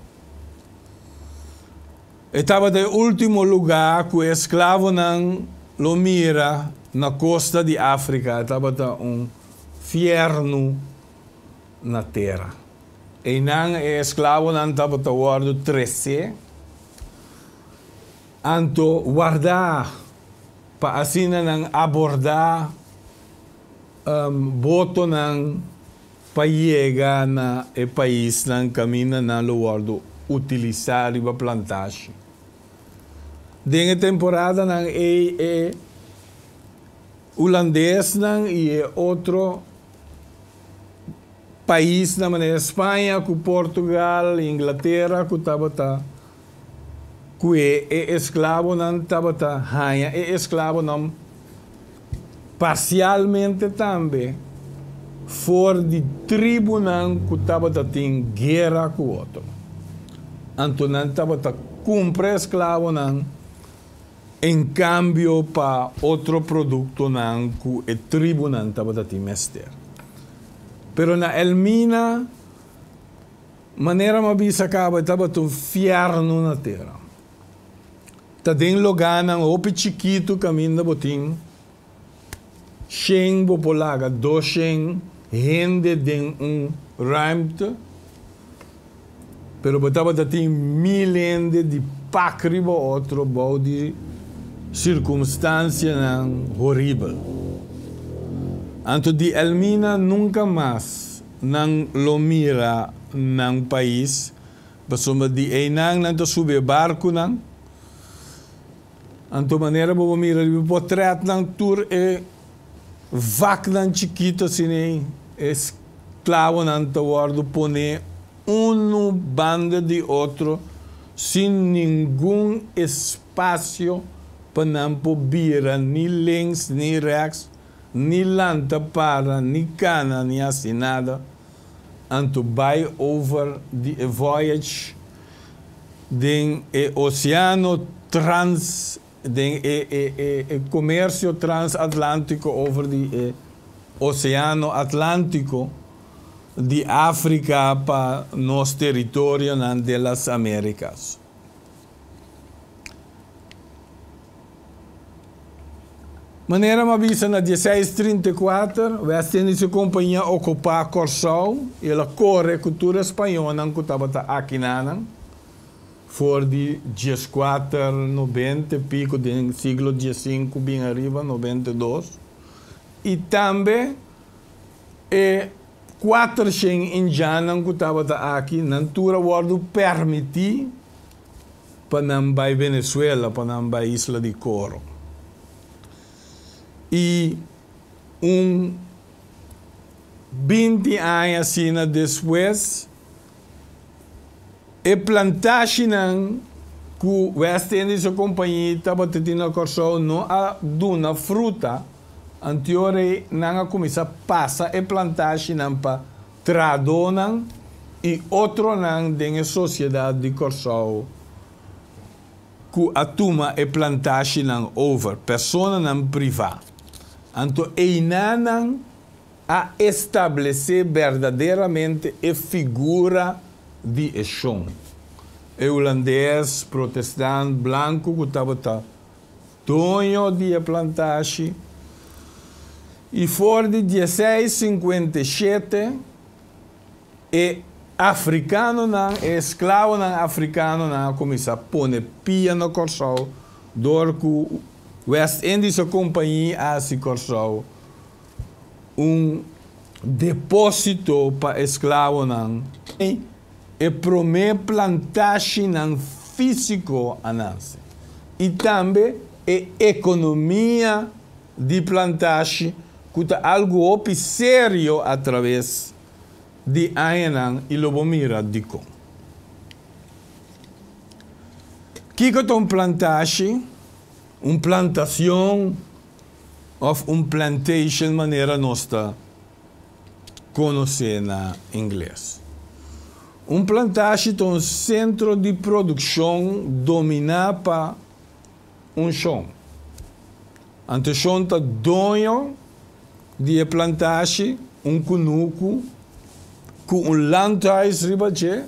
E tabata e último lugá ku e esklavonan lo mira na kosta di Afrika. E tabata un fièrnu na tera. Einan e esklavonan tabata wòrdu tresé. Anto wardá pa asina nan abordá botonan pa yega na e paisnan kaminda nan lo wòrdu utilisá riba plantashi. Den e temporadanan ei e hulandesnan i e otro paisnan manera Spaña ku Portugal, Inglatera ku tabata ku e e esklabonan tabata haña e esklabonan parsialmente tambe for di tribunan ku tabata tin guera ku otro. Anto nan tabata kumpra esklabonan en kambio pa otro produktonan ku e tribunan tabata tin mester. Pero na Elmina. Manera m'a bisa caba e tabata un fierno na tera. Ta den loganan hopi chikitu caminda bo tin shen bo por laga doshen hende den un ruimte, pero bo tabata tin mil hende di pak riba otro bou di circumstancianan horibel. Anto di Elmina nunca mas Nan lo mira nan pais, pasobra di einan nan ta subi e barkunan. Anto manera bo por mira riba e potrètnan, tur e vaknan chikitu asina ei, e sklavonan ta wòrdu poné unu banda di otro sin ningun espasio pa nan por bira ni links ni rèks. Ni lanta para, ni kana, ni hasi nada, anto bai over di e voyage den e oceano trans, den e e e e comercio transatlantico over di e oceano Atlantico di Africa pa nos territorionan de las Americas. Manera m'a bisa na dieseis trinta i kuater, West Indische Compagnie a okupá Kòrsou i el a kore ku tur e spañónan ku tabata akinanan for di dieskuater nobenta i piko den siglo diesinku bin ariba, nobenta i dos, i tambe e kuatershen indjannan ku tabata aki, nan tur a wòrdu pèrmití pa nan bai Venezuela, pa nan bai Isla di Coro. I un binti aña asina despues, e plantashinan ku West Indische Compagnie tabata tin na Kòrsou no a duna fruta, anteor ei nan a kuminsá pasa e plantashinan pa Trahadónan i otronan den e sosiedat di Kòrsou ku a tuma e plantashinan over, personanan privá. Anto einanan a establesé berdaderamente e figura di e shon, e hulandes protestant blanku ku tabata. doño di e plantashi i for di 1657 e afrikanonan, e esklabonan afrikanonan a kuminsá pone pia na Kòrsou dor ku West Indische Compagnie a hasi Kòrsou un depósito pa esklabonan. E promé plantashinan físiko a nase i tambe e ekonomia di plantashi ku ta algu hopi serio atraves di añanan i lo bo mira dikon. Kiko ta un plantashi, un plantacion òf un plantation manera nos ta konosé na ingles? Un plantashi ta un sentro di produkshon dominá pa un shon. Anto shon ta doño di e plantashi, un kunuku ku un landhuis riba dje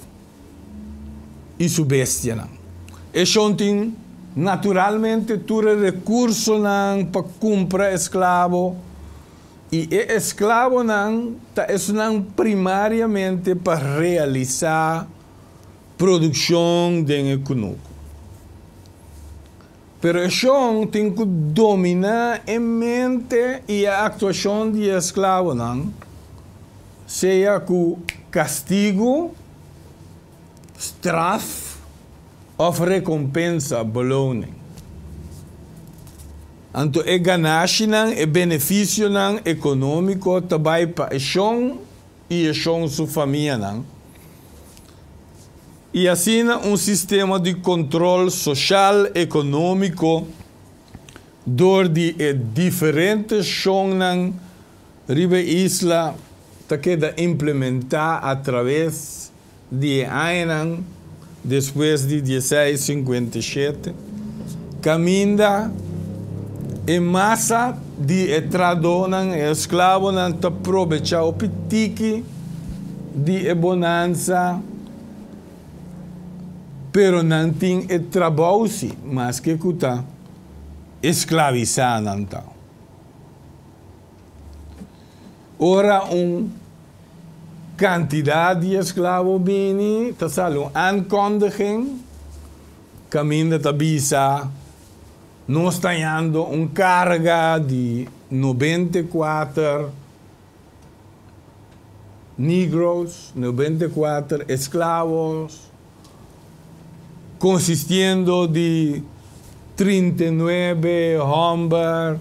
i su bestianan. E shon tin naturalmente tur e rekursonan pa kumpra esklabo i e esklabonan ta esunnan primariamente pa realisá produkshon den e kunuku. Pero e shon tin ku dominá e mente i e aktuashon di e esklabonan, sea ku kastigu, straf, òf rekompensa, beloning. Anto e ganashinan, e benefisionan ekonómiko ta bai pa e shon i e shon su famianan. I asina un sistema di kontrol soshal ekonómiko dor di e diferente shonnan riba e isla ta keda implementá atraves di e añanan despues di 1657, kaminda e masa di e tradónan, e esklabonan ta probechá hopi tiki di e bonansa, pero nan tin e trabou si, maske ku ta esklavisá nan ta. Ora un kantidat di esklabo bini, ta sali un aankondiging kaminda ta bisa, Nos ta hañando un karga di 94 negros, 94 esclavos, consistiendo di 39 homber,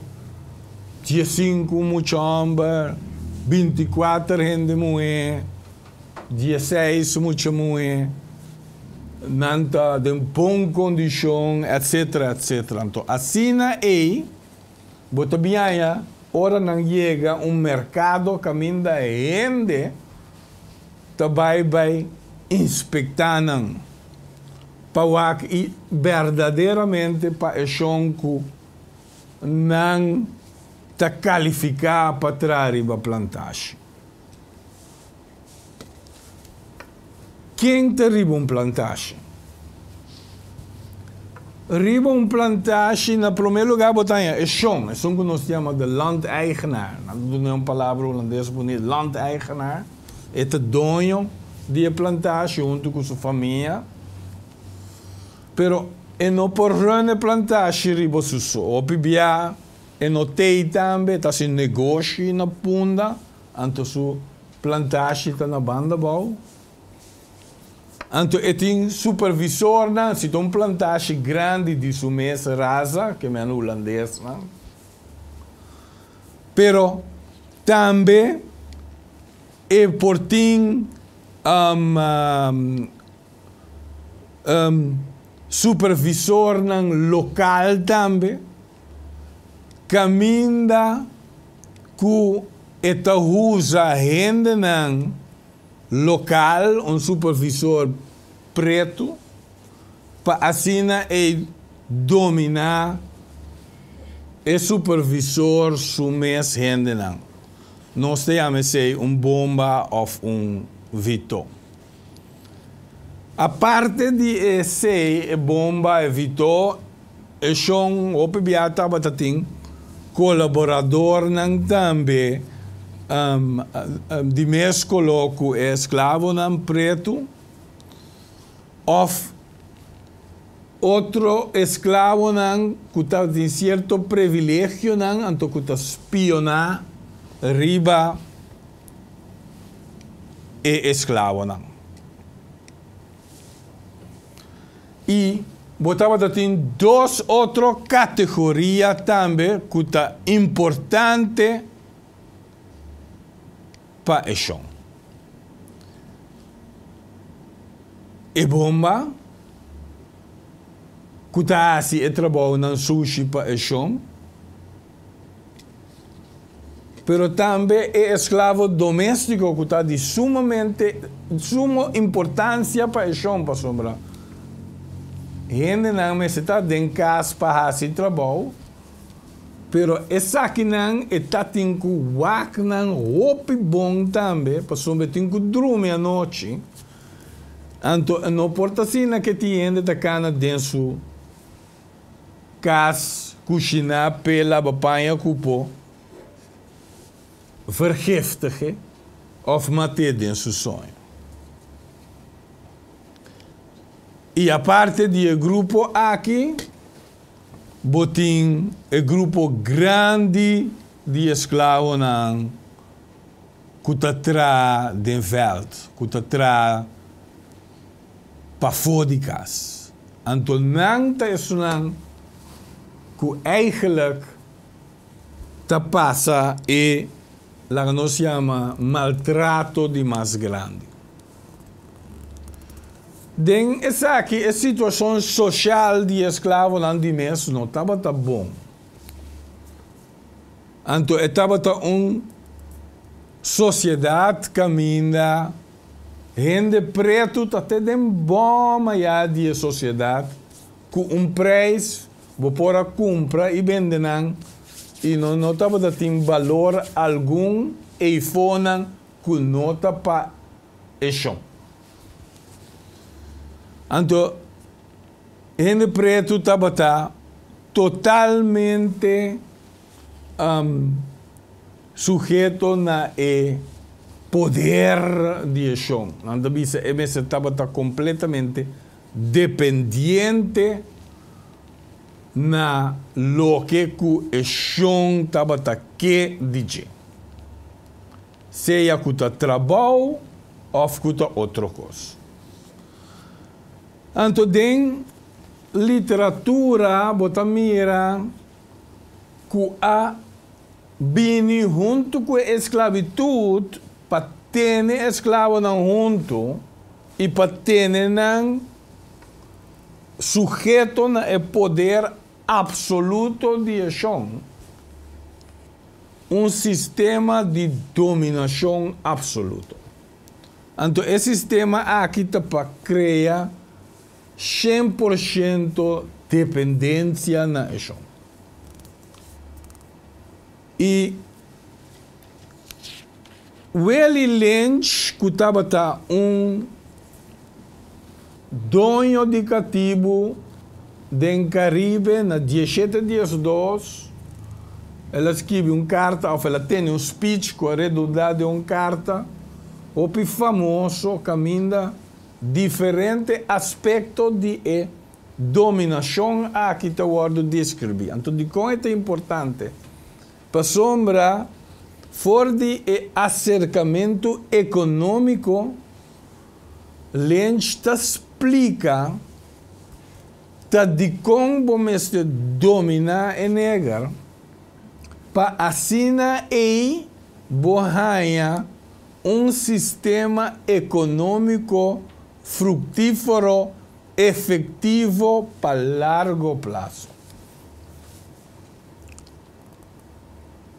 15 mucha homber, 24 hende muhé, 16 mucha muhé, nan ta den bon condicion, etcetera, etcetera. Anto asina ei Bo ta biaña ora nan yega un merkado kaminda hende ta bai bai inspektá nan pa wak i berdaderamente pa e shon ku nan ta kalifiká pa traha riba plantashi. Ken ta riba un plantashi? Riba un plantashi, na promé lugá bo ta haña e shon, esun ku nos yama de landeigenaar. Nan ta duna un palabra hulandes bunit, landeigenaar. E ta doño di e plantashi huntu ku su famia. Pero e no por run e plantashi riba su so. Hopi bia e no t'ei tambe, e ta hasi negoshi na Punda, anto su Plantashi ta na banda bou. Anto e tin supervisornan, si ta un plantashi grandi di su mes rasa, ke men hulandesnan. Pero tambe e por tin supervisornan lokal tambe, kaminda ku e ta usa hendenan lokal, un supervisor pretu, pa asina e dominá e supervisor su mes hendenan. Nos ta yama esei un bomba òf un vito. Aparte di esei, e bomba, e vito. E shon hopi bia tabata tin kolaboradornan tambe di mes koló ku e esklavonan pretu òf otro esklavonan ku tabatin sierto privilegionan anto ku ta spioná riba e esklavonan. I bo tabata tin dos otro kategoria tambe ku ta importante pa e shon. E bomba ku ta hasi e trabounan sushi pa e shon. Pero tambe e esklavo doméstiko ku ta di sumamente sumo importansia pa e shon, pasobra hendenan mester ta den kas pa hasi trabou, pero esakinan e ta tin ku wak nan hopi bon tambe, pasobra e tin ku drumi anochi, anto e no por ta asina ke tin hende ta kana den su Kas, kushiná, p'e laba paña ku por vergiftig'e òf mat'é den su soño. I aparte di e grupo aki, bo tin e grupo grandi di esklabonan ku ta traha den vèlt, ku ta traha pafó di kas. Anto nan ta esunnan ku eigenlijk ta pasa e, laga nos yama, maltrato di mas grandi. Den esaki e situashon soshal di esklavonan di mes no tabata bon. Anto e tabata un sosiedat kaminda Hende pretu ta te den bòma ya di e sosiedat ku un preis bo por a kumpra i bende nan i no no tabata tin balor algun eifonan ku no ta pa e shon. Anto hende pretu tabata totalmente Suheto na e poder di e shon. Nan ta bisa e mester tabata kompletamente dependiente na loke ku e shon tabata ke di dje. Sea ku ta trabou òf ku ta otro kos. Anto den literatura bo ta mira ku a bini huntu ku e esklabitut pa tene esklabonan huntu i pa tene nan suheto na e poder apsoluto di e shon, un sistema di dominashon apsoluto. Anto e sistema aki ta pa krea 100% dependensia na e shon. I Willie Lynch ku tabata un doño di katibu den Karibe na dieshete 12, el a skibi un karta òf el a tene un speech ku a redundá den un karta hopi famoso kaminda Diferente aspekto di e dominashon aki ta wòrdu deskribí. Anto dikon e ta importante? Pasobra for di e aserkamentu ekonómiko, Lynch ta splika ta dikon bo mester dominá e neger pa asina ei bo haña un sistema ekonómiko fruktífero efektivo pa largo plaso.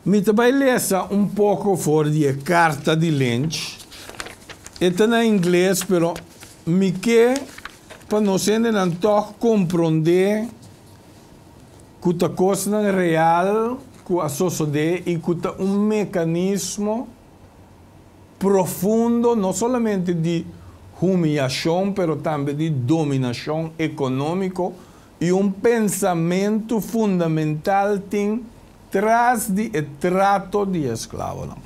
Mi ta bai lesa un poko for di e karta di Lynch. E ta na ingles, pero mi ke pa nos hendenan tòg komprondé ku ta kosnan real ku a sosodé i ku ta un mekanismo profundo no solamente di humiashon pero tambe di dominashon ekonómiko. I un pensamentu fundamental tin tras di e trato di esklabonan.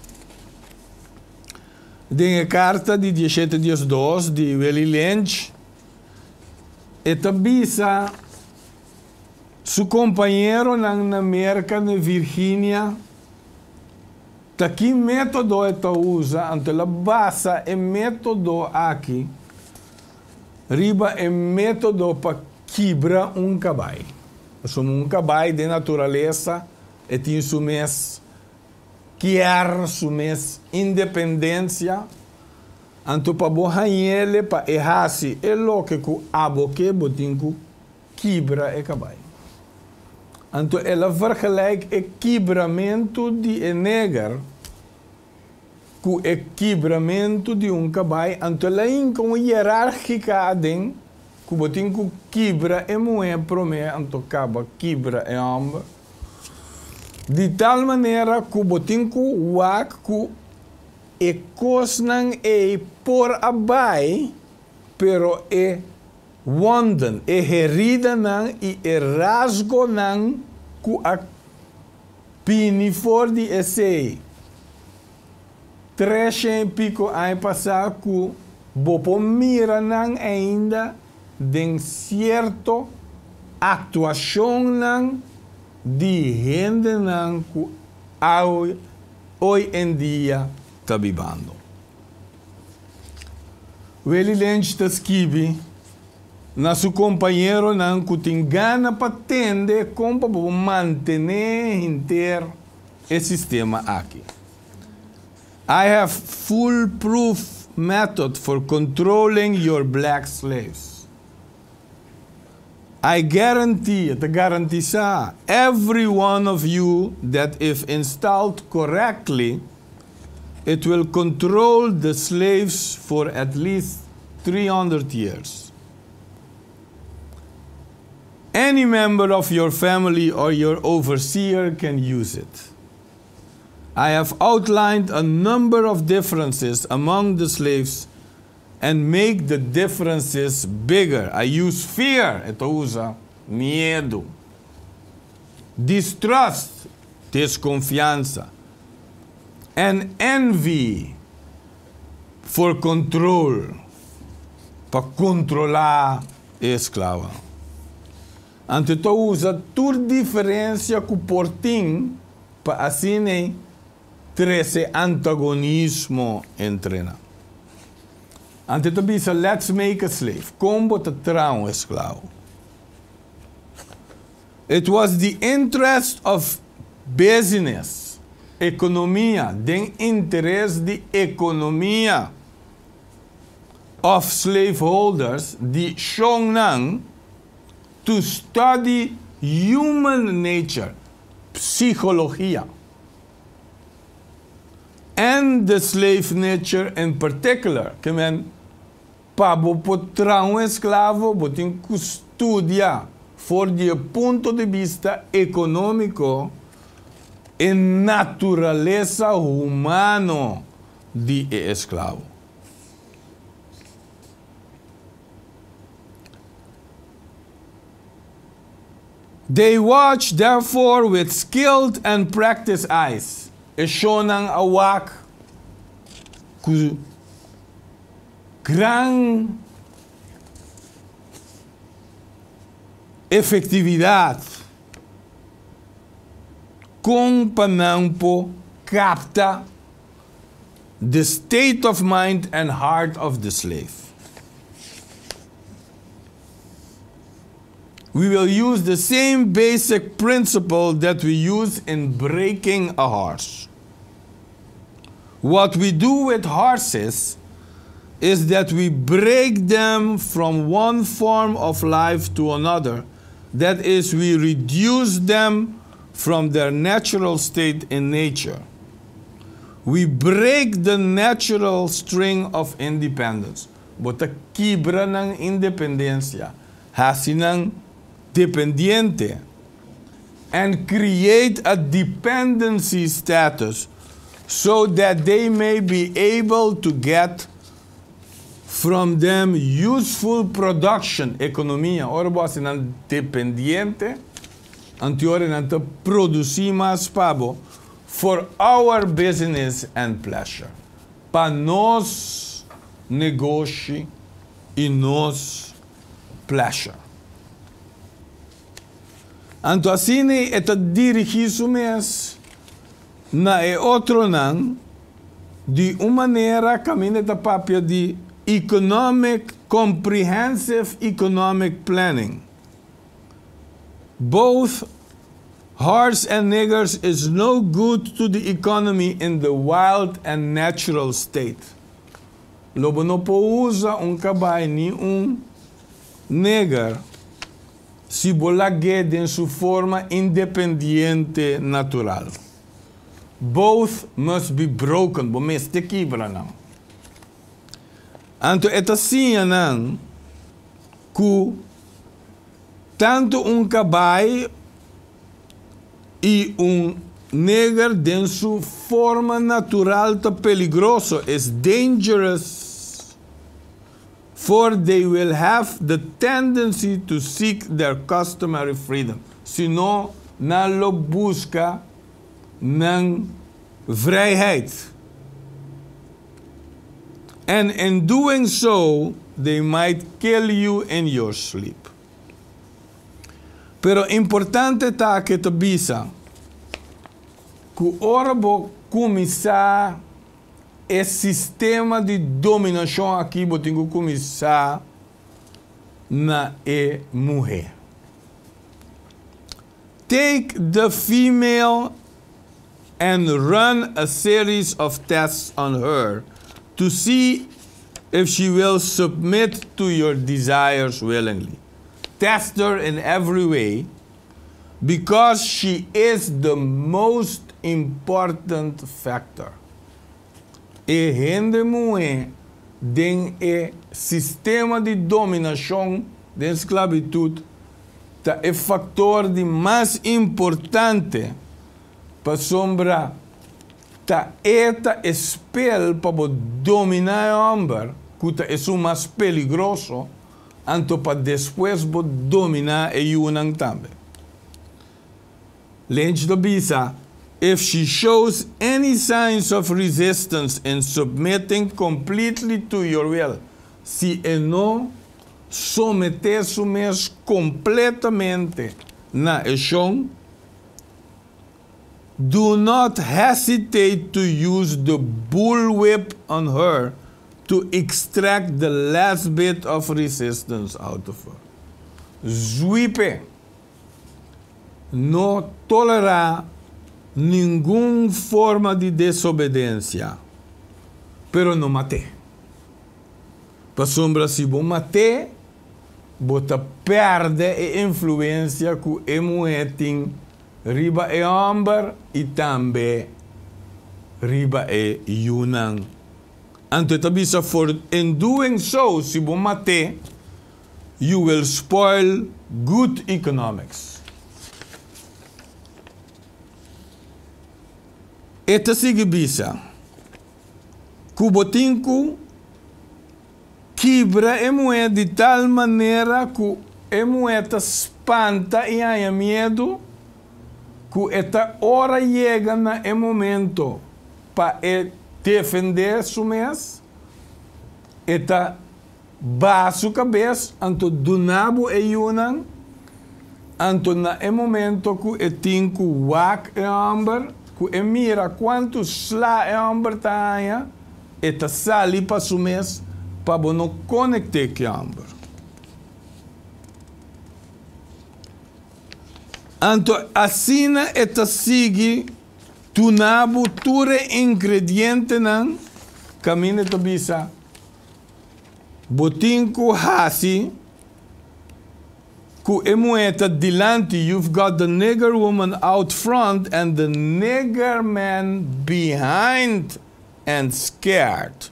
Den e karta di dieshete diesdos di Willie Lynch, e ta bisa su kompañeronan na Merka na Virginia ta ki método e ta usa, anto el a basa e método aki riba e método pa kibra un kabai. Pasobra un kabai den naturalesa e tin su mes kier su mes independensia, anto pa bo hañ'ele pa e hasi e loke ku abo ke bo tin ku kibra e kabai. Anto el a vergelijk e kibramentu di e neger ku e kibramentu di un kabai, anto el a hinka un hierargika aden ku bo tin ku kibra e muhé promé anto kaba kibra e hòmber, di tal manera ku bo tin ku wak ku e kosnan ei por a bai, pero e wonden, e heridanan i e rasgonan ku a bini for di esei treshen i piko aña pasá ku bo por mira nan ainda den sierto aktuashonnan di hendenan ku awe hoy en dia ta bibando. Willie Lynch ta skibi na su kompañeronan ku tin gana pa tende kon pa bo mantené henter e sistema aki. I have foolproof method for controlling your black slaves. I guarantee, e ta garantisá, every one of you that if installed correctly, it will control the slaves for at least 300 years. Any member of your family or your overseer can use it. I have outlined a number of differences among the slaves and make the differences bigger. I use fear, e ta usa miedu, distrust, deskonfiansa, and envy for control, pa kontrolá e esklabonan. Anto e ta usa tur diferensia ku por tin pa asina trese antagonismo entre nan. Anto e ta bisa, Let's make a slave. Kon bo ta traha un esklabo? It was the interest of business, ekonomia, den interes di ekonomia of slaveholders, di shonnan, to study human nature, psikologia, and the slave nature in particular, ke men pa bo por traha un esklavo bo tin ku studia for di e punto di bista ekonómiko e naturalesa humano di e esklavo. They watch therefore with skilled and practiced eyes, e shonnan a wak ku gran efektividat kon pa nan por kapta the state of mind and heart of the slave. We will use the same basic principle that we use in breaking a horse. What we do with horses is that we break them from one form of life to another. That is, we reduce them from their natural state in nature. We break the natural string of independence. Bo ta kibra nan independencia, haci nan dependiente, and create a dependency status so that they may be able to get From them useful production, ekonomia, ora bo hasi nan dependiente, anto ora nan ta produsí mas pa bo, for our business and pleasure, pa nos negoshi i nos pleasure. Anto asina e ta dirigí su mes na e otronan di un manera kaminda e ta papia di economic comprehensive economic planning. Both horse and niggers is no good to the economy in the wild and natural state. Lo bo no por usa un kabai ni un nigger si bo lag'é den su forma independiente natural. Both must be broken, bo mester kibra nan. Anto e ta siña nan ku tantu un kabai i un neger den su forma natural ta peligroso, is dangerous. For they will have the tendency to seek their customary freedom, sino nan lo buska nan vrijheid, and in doing so they might kill you in your sleep. Pero importante ta ke ta bisa ku ora bo kuminsá E sistema di dominashon aki bo tin ku kuminsá na e muhé. Take the female and run a series of tests on her to see if she will submit to your desires willingly. Test her in every way because she is the most important factor. E hende muhé den e sistema di dominashon den sklabitut ta e faktor di mas importante pasobra ta e ta e spel pa bo dominá e hòmber ku ta esun mas peligroso anto pa despues bo dominá e yunan tambe. Lynch ta bisa, If she shows any signs of resistance in submitting completely to your will, si e no someté su mes kompletamente na e shon, do not hesitate to use the bullwhip on her to extract the last bit of resistance out of her. Zwipe. No tolerá ningun forma di desobedensia, pero no mat'é. Pasobra si bo mat'é, bo ta pèrdè e influensia ku e muhé tin riba e hòmber i tambe riba e yunan. Anto e ta bisa, For in doing so, si bo mat'é, you will spoil good economics. E ta sigui bisa ku bo tin ku kibra e muhé di tal manera ku e muhé ta spanta i haña miedu ku e ta ora yega na e momento pa e defendé su mes, e ta Baha su kabes, anto duna bo e yunan, anto na e momento ku e tin ku wak e hòmber, ku e mira kuantu sla e hòmber ta haña, e ta sali pa su mes pa bo no konekt'é ku e hòmber. Anto asina e ta sigui duna bo tur e ingredientenan kaminda e ta bisa. Bo tin ku hasi ku e muhé ta dilanti, you've got the nigger woman out front and the nigger man behind and scared.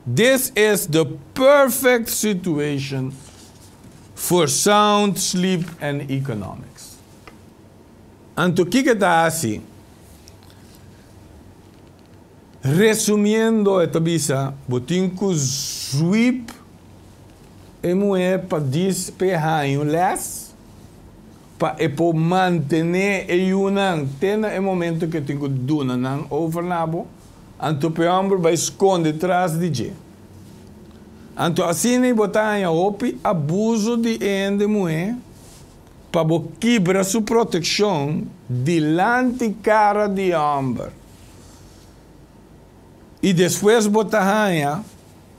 This is the perfect situation for sound sleep and economics. Anto kiko e ta hasi? Resumiendo, e ta bisa, bo tin ku sweep e muhé pa dis p'e haña un lès, pa e por mantené e yunan te na e momento ku e tin ku duna nan over na bo, anto p'e hòmber bai skonde tras di dje. Anto asina bo ta haña hopi abuso di e hende muhé pa bo kibra su protekshon dilanti kara di e hòmber. I despues bo ta haña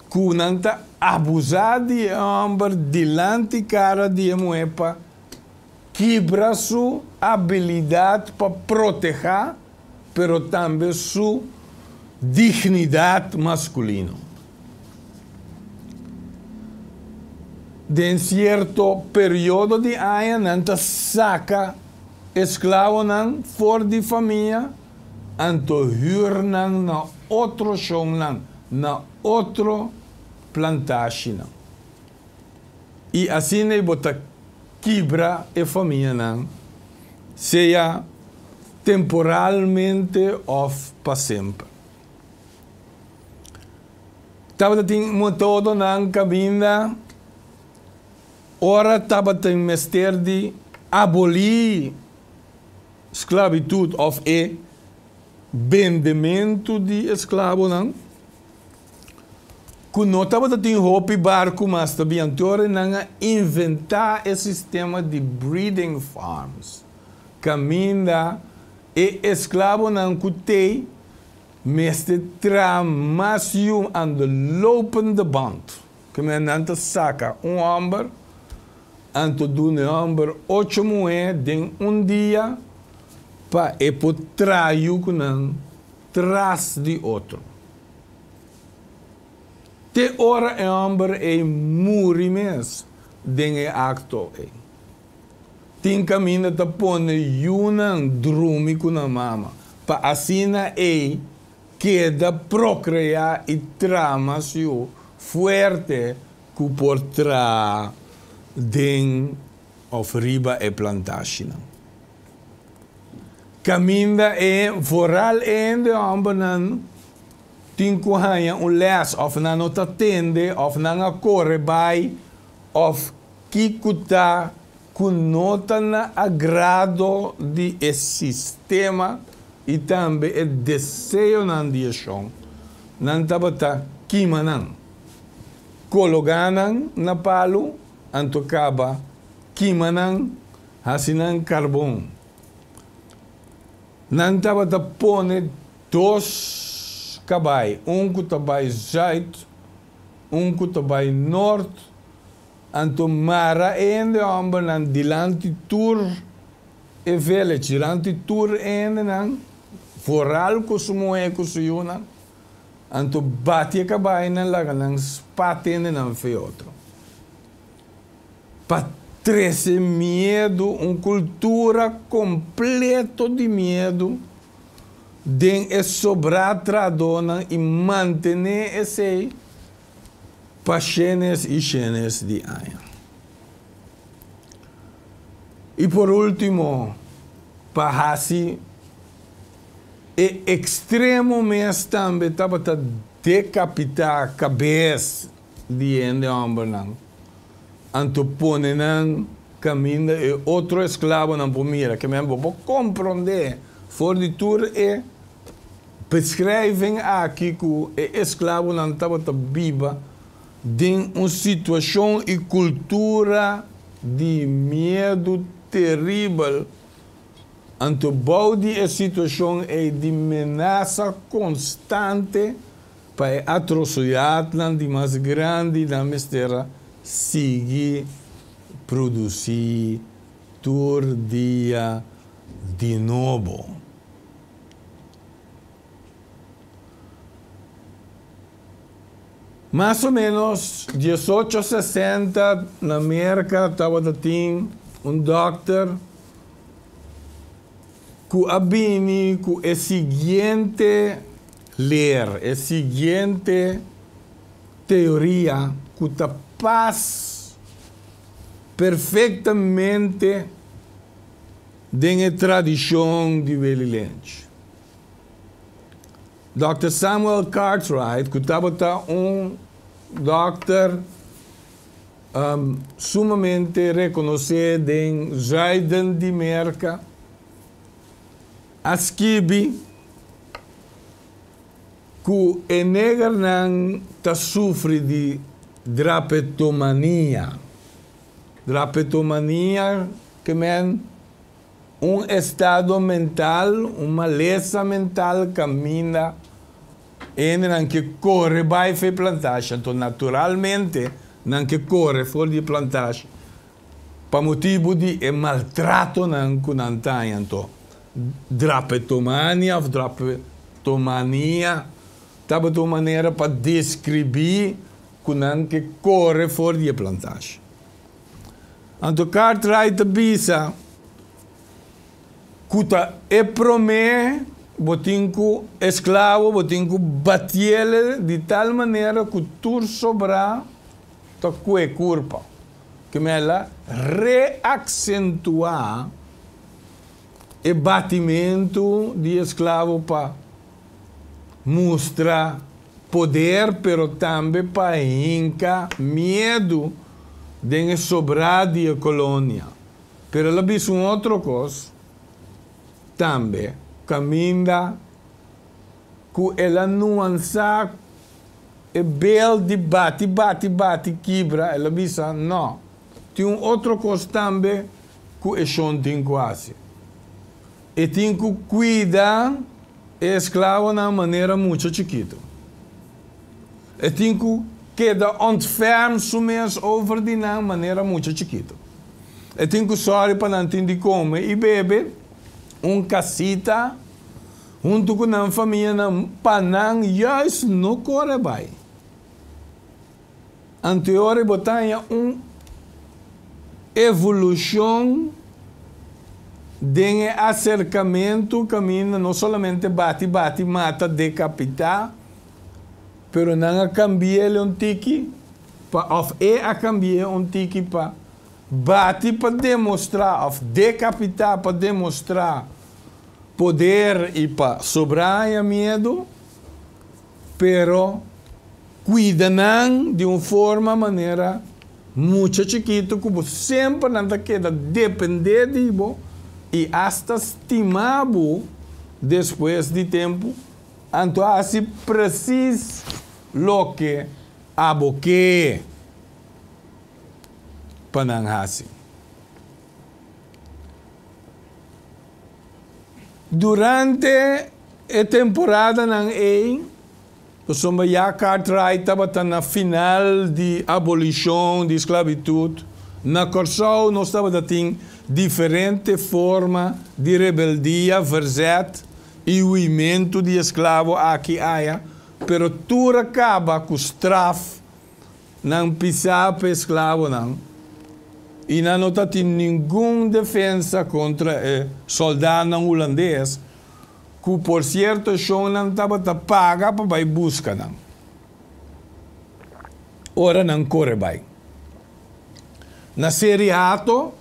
ku nan ta abusá di e hòmber dilanti kara di e muhé pa kibra su abilidat pa protehá, pero tambe su dignidat maskulino. Den sierto periodo di aña nan ta saka esklabonan for di famia. Anto hür nan na otro shonnan, na otro plantashinan. I asina bo ta kibra e famianan, sea temporalmente òf pa semper. Tabata tin metodonan kaminda ora tabatin mester di abolí Sklabitut òf e bendementu di esklabonan, ku no tabata tin hopi barku mas ta bin. Anto ora nan a inventá e sistema di breeding farms, kaminda e esklabonan ku tei mester traha mas yu aan de lopende band. Kaminda nan ta saka un hòmber Anto duna e hòmber ocho muhé den un dia pa e por traha yu ku nan tras di otro. Te ora e hòmber ei muri mes den e akto ei. Tin kaminda ta pone yunan drumi ku nan mama pa asina ei keda prokreá i traha mas yu fuerte ku por traha den òf riba e plantashinan. Kaminda e foral e hende hòmbernan tin ku haña un lès òf nan no ta tende òf nan a kore bai òf kiko ta ku no ta na agrado di e sistema i tambe e deseonan di e shon, nan tabata kima nan. Kologá nan na palu, anto kaba kima nan, hasi nan karbon. Nan tabata pone dos kabai, un ku ta bai zùit, un ku ta bai nort, anto mara e hende hòmbernan dilanti tur e village, dilanti tur e hendenan, foral ku su muhé ku su yunan. Anto bati e kabainan laga nan spat hende nan fe otro. Pa trese miedu, un kultura kompleto di miedu den e sobrá trahadónan i mantené esei pa shenes i shenes di aña. I por último, pa hasi E ekstremo mes tambe tabata dekapitá kabes di hende hòmbernan, anto pone nan kaminda e otro esklabonan por mira. Ke men bo por komprondé for di tur e beskriving aki ku e esklabonan tabata biba den un situashon i kultura di miedu teribel. Anto bou di e situashon ei di menasa konstante pa e atrosidatnan di mas grandi nan mester a sigui produsí tur dia di nobo. Mas o ménos diesocho sesenta na Merka tabata tin un dòkter ku a bini ku e siguiente leer, e siguiente teoria ku ta pas perfektamente den e tradishon di Willy Lynch. Dòkter Samuel Cartwright ku tabata un dòkter sumamente rekonosé den zuiden di Merka a skibi ku e negernan ta sufri di drapetomania. Drapetomania ke men un estado mental, un malesa mental kaminda hendenan ke kore bai for e plantashi. Anto naturalmente nan ke kore for di e plantashi pa motibu di e maltratonan ku nan ta haña. Anto drapetomania òf drapetomania tabata un manera pa deskribí ku nan ke kore for di e plantashi. Anto Cartwright ta bisa ku ta e promé bo tin ku esklabo bo tin ku batiele di tal manera ku tur sobrá ta kue kurpa. Ke mela reaksentuá e batimentu di esklabo pa mustra poder pero tambe pa hinka miedu den e sobrá di e kolonia. Pero el a bisa un otro kos tambe kaminda ku el a nuansá e beeld di bati bati bati kibra, el a bisa, No, tin un otro kos tambe ku e shon tin ku hasi. E tin ku kuida e esklabonan manera mucha chikitu. E tin ku keda ontferm su mes over di nan manera mucha chikitu. E tin ku sòri pa nan tin di kome i bebe un kasita huntu ku nan famianan pa nan juist no kore bai. Anteori bo ta haña un evolushon den e aserkamentu kaminda no solamente bati bati mata dekapitá, pero nan a kambi'el un tiki pa òf e a kambi'é un tiki pa bati pa demostrá òf dekapitá pa demostrá poder i pa sobra haña miedu. Pero cuida nan di un forma manera mucha chikito cu bo semper nan ta keda depende di bo y hasta stima bo despues di tempo, anto haci precies loke abo ke pa nan haci. Durante e temporadanan ei, pasobra ya Cartwright tabata na final di abolishon di sklabitut, na Kòrsou nos tabata tin diferente forma di rebeldia, verzet i huimentu di esklabo aki aya, pero tur a kaba ku straf Nan pisá pa esklabonan, i nan no ta tin ningun defensa kontra e sòldánan hulandes, ku por sierto shonnan tabata paga pa bai buska nan ora nan kore bai. Na Seri Hato,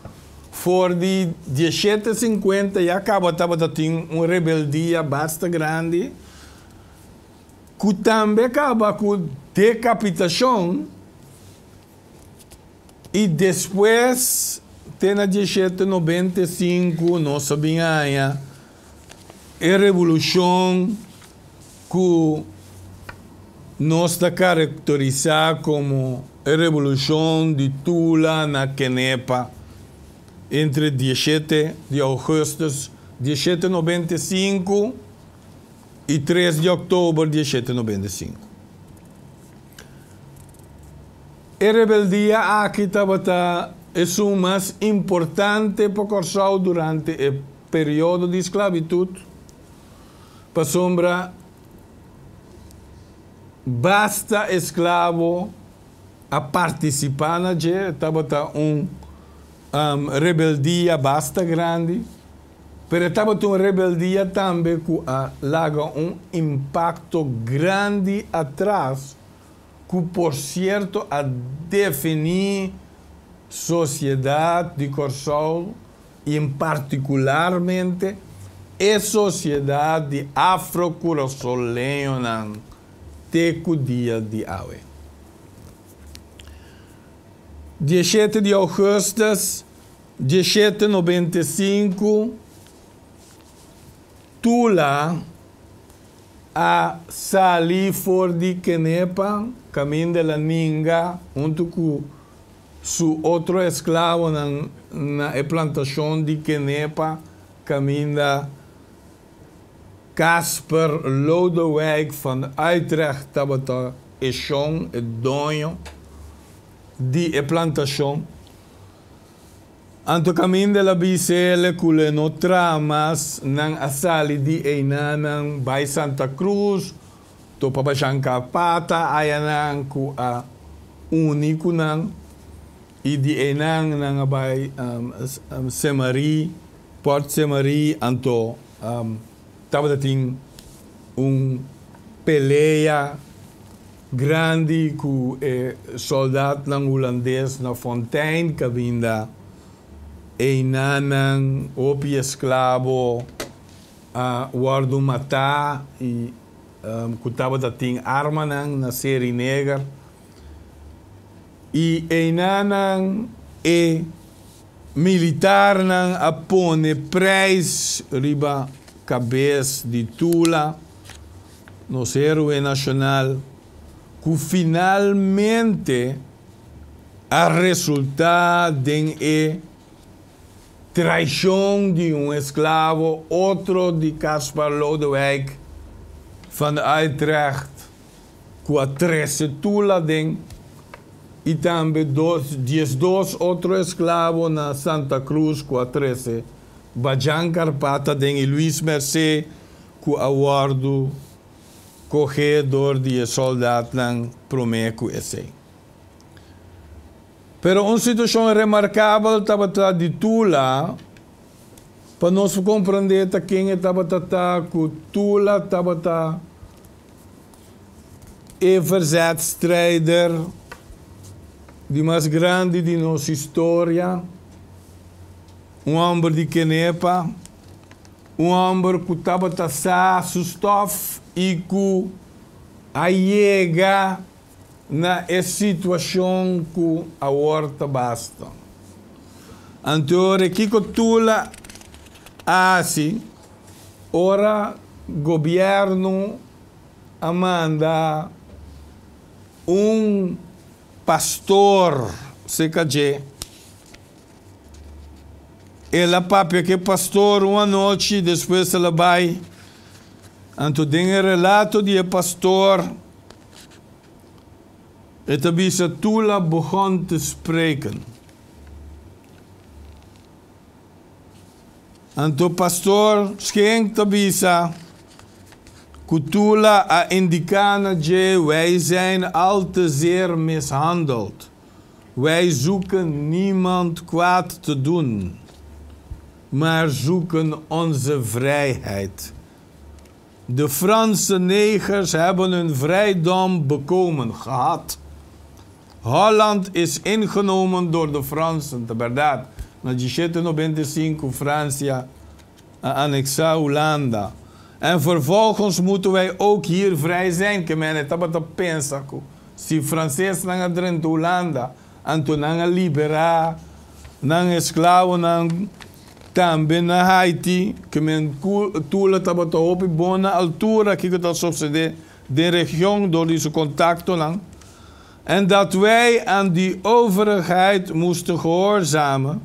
for di dieshete sinkuenta ya kaba tabata tin un rebeldia basta grandi, Ku tambe kaba ku dekapitashon i despues te na dieshete 95 nos a bin haña e revolushon ku nos ta karakterisá komo e revolushon di Tula na Kenepa entre 17 di ougùstùs 1795 i 3 di òktober di 1795. E rebeldia aki tabata esun mas importante pa Kòrsou durante e periodo di sklabitut, pasobra basta esklabo a partisipá na dje, tabata un rebeldia basta grandi. Pero e tabata un rebeldia tambe ku a laga un impakto grandi atras ku por sierto a definí sosiedat di Kòrsou i en partikularmente E sosiedat di afro-kurasoleñonan te ku dia di awe. 17 di ougùstùs 1795, Tula a sali for di Kenepa kaminda el a ninga huntu ku su otro esklabonan na e plantashon di Kenepa kaminda Casper Lodewijk van Uytrecht tabata e shon, e doño, di e plantashon. Anto kaminda el a bisa el ku lo e no traha mas, nan a sali di einanan bai Santa Cruz, topa Bashan Karpata ayanan ku a uni ku nan, i di einan nan a bai Semarí, Port Semarí, anto tabata tin un pelea grandi ku e sòldatnan hulandes na Fontein kaminda einanan hopi esklabo a wòrdu matá i ku tabata tin armanan na Seri Neger i einanan e militarnan a pone preis riba kabes di Tula, nos héroe nashonal, ku finalmente a resultá den e Traishon di un esklavo, otro di Caspar Lodewijk van Uytrecht, ku a trese Tula den, i tambe dos 12 otro esklavo na Santa Cruz ku a trese Bajan Karpata den i Luis Mercé ku a wòrdu kohé dor di e sòldatnan promé ku esei. Pero un situashon remarkabel tabata di Tula, pa nos por komprendé ta ken e tabata ta ku Tula tabata e verzetstrijder di mas grandi di nos historia, un hòmber di Kenepa, un hòmber ku tabata sa su stòf i ku a yega na e situashon ku awor ta basta. Anto ora kiko Tula a hasi ora gobièrnu a manda un pastor serka dje? El a papia ku e pastor un anochi, despues el a bai. Anto den e relato di e pastor, E ta bisa Tula begon te spreken. Anto pastor Schenk ta bisa ku Tula a indiká na dje wij zijn al te zeer mishandeld. Wij zoeken niemand kwaad te doen, maar zoeken onze vrijheid. De Franse negers hebben hun vrijdom bekomen, gehad. Holland is ingenomen door de Fransen. Ta bèrdat, na 1795 Fransia a aneksá Hulanda. En vervolgens moeten wij ook hier vrij zijn. Ke men e tabata pensa ku si fransesnan a drenta Hulanda, anto nan a liberá nan esklabonan. Tambe na Haiti, ke men ku Tula tabata hopi bon na altura kiko ta sosede den region dor di su kontaktonan, en dat wij aan die overigheid moesten gehoorzamen,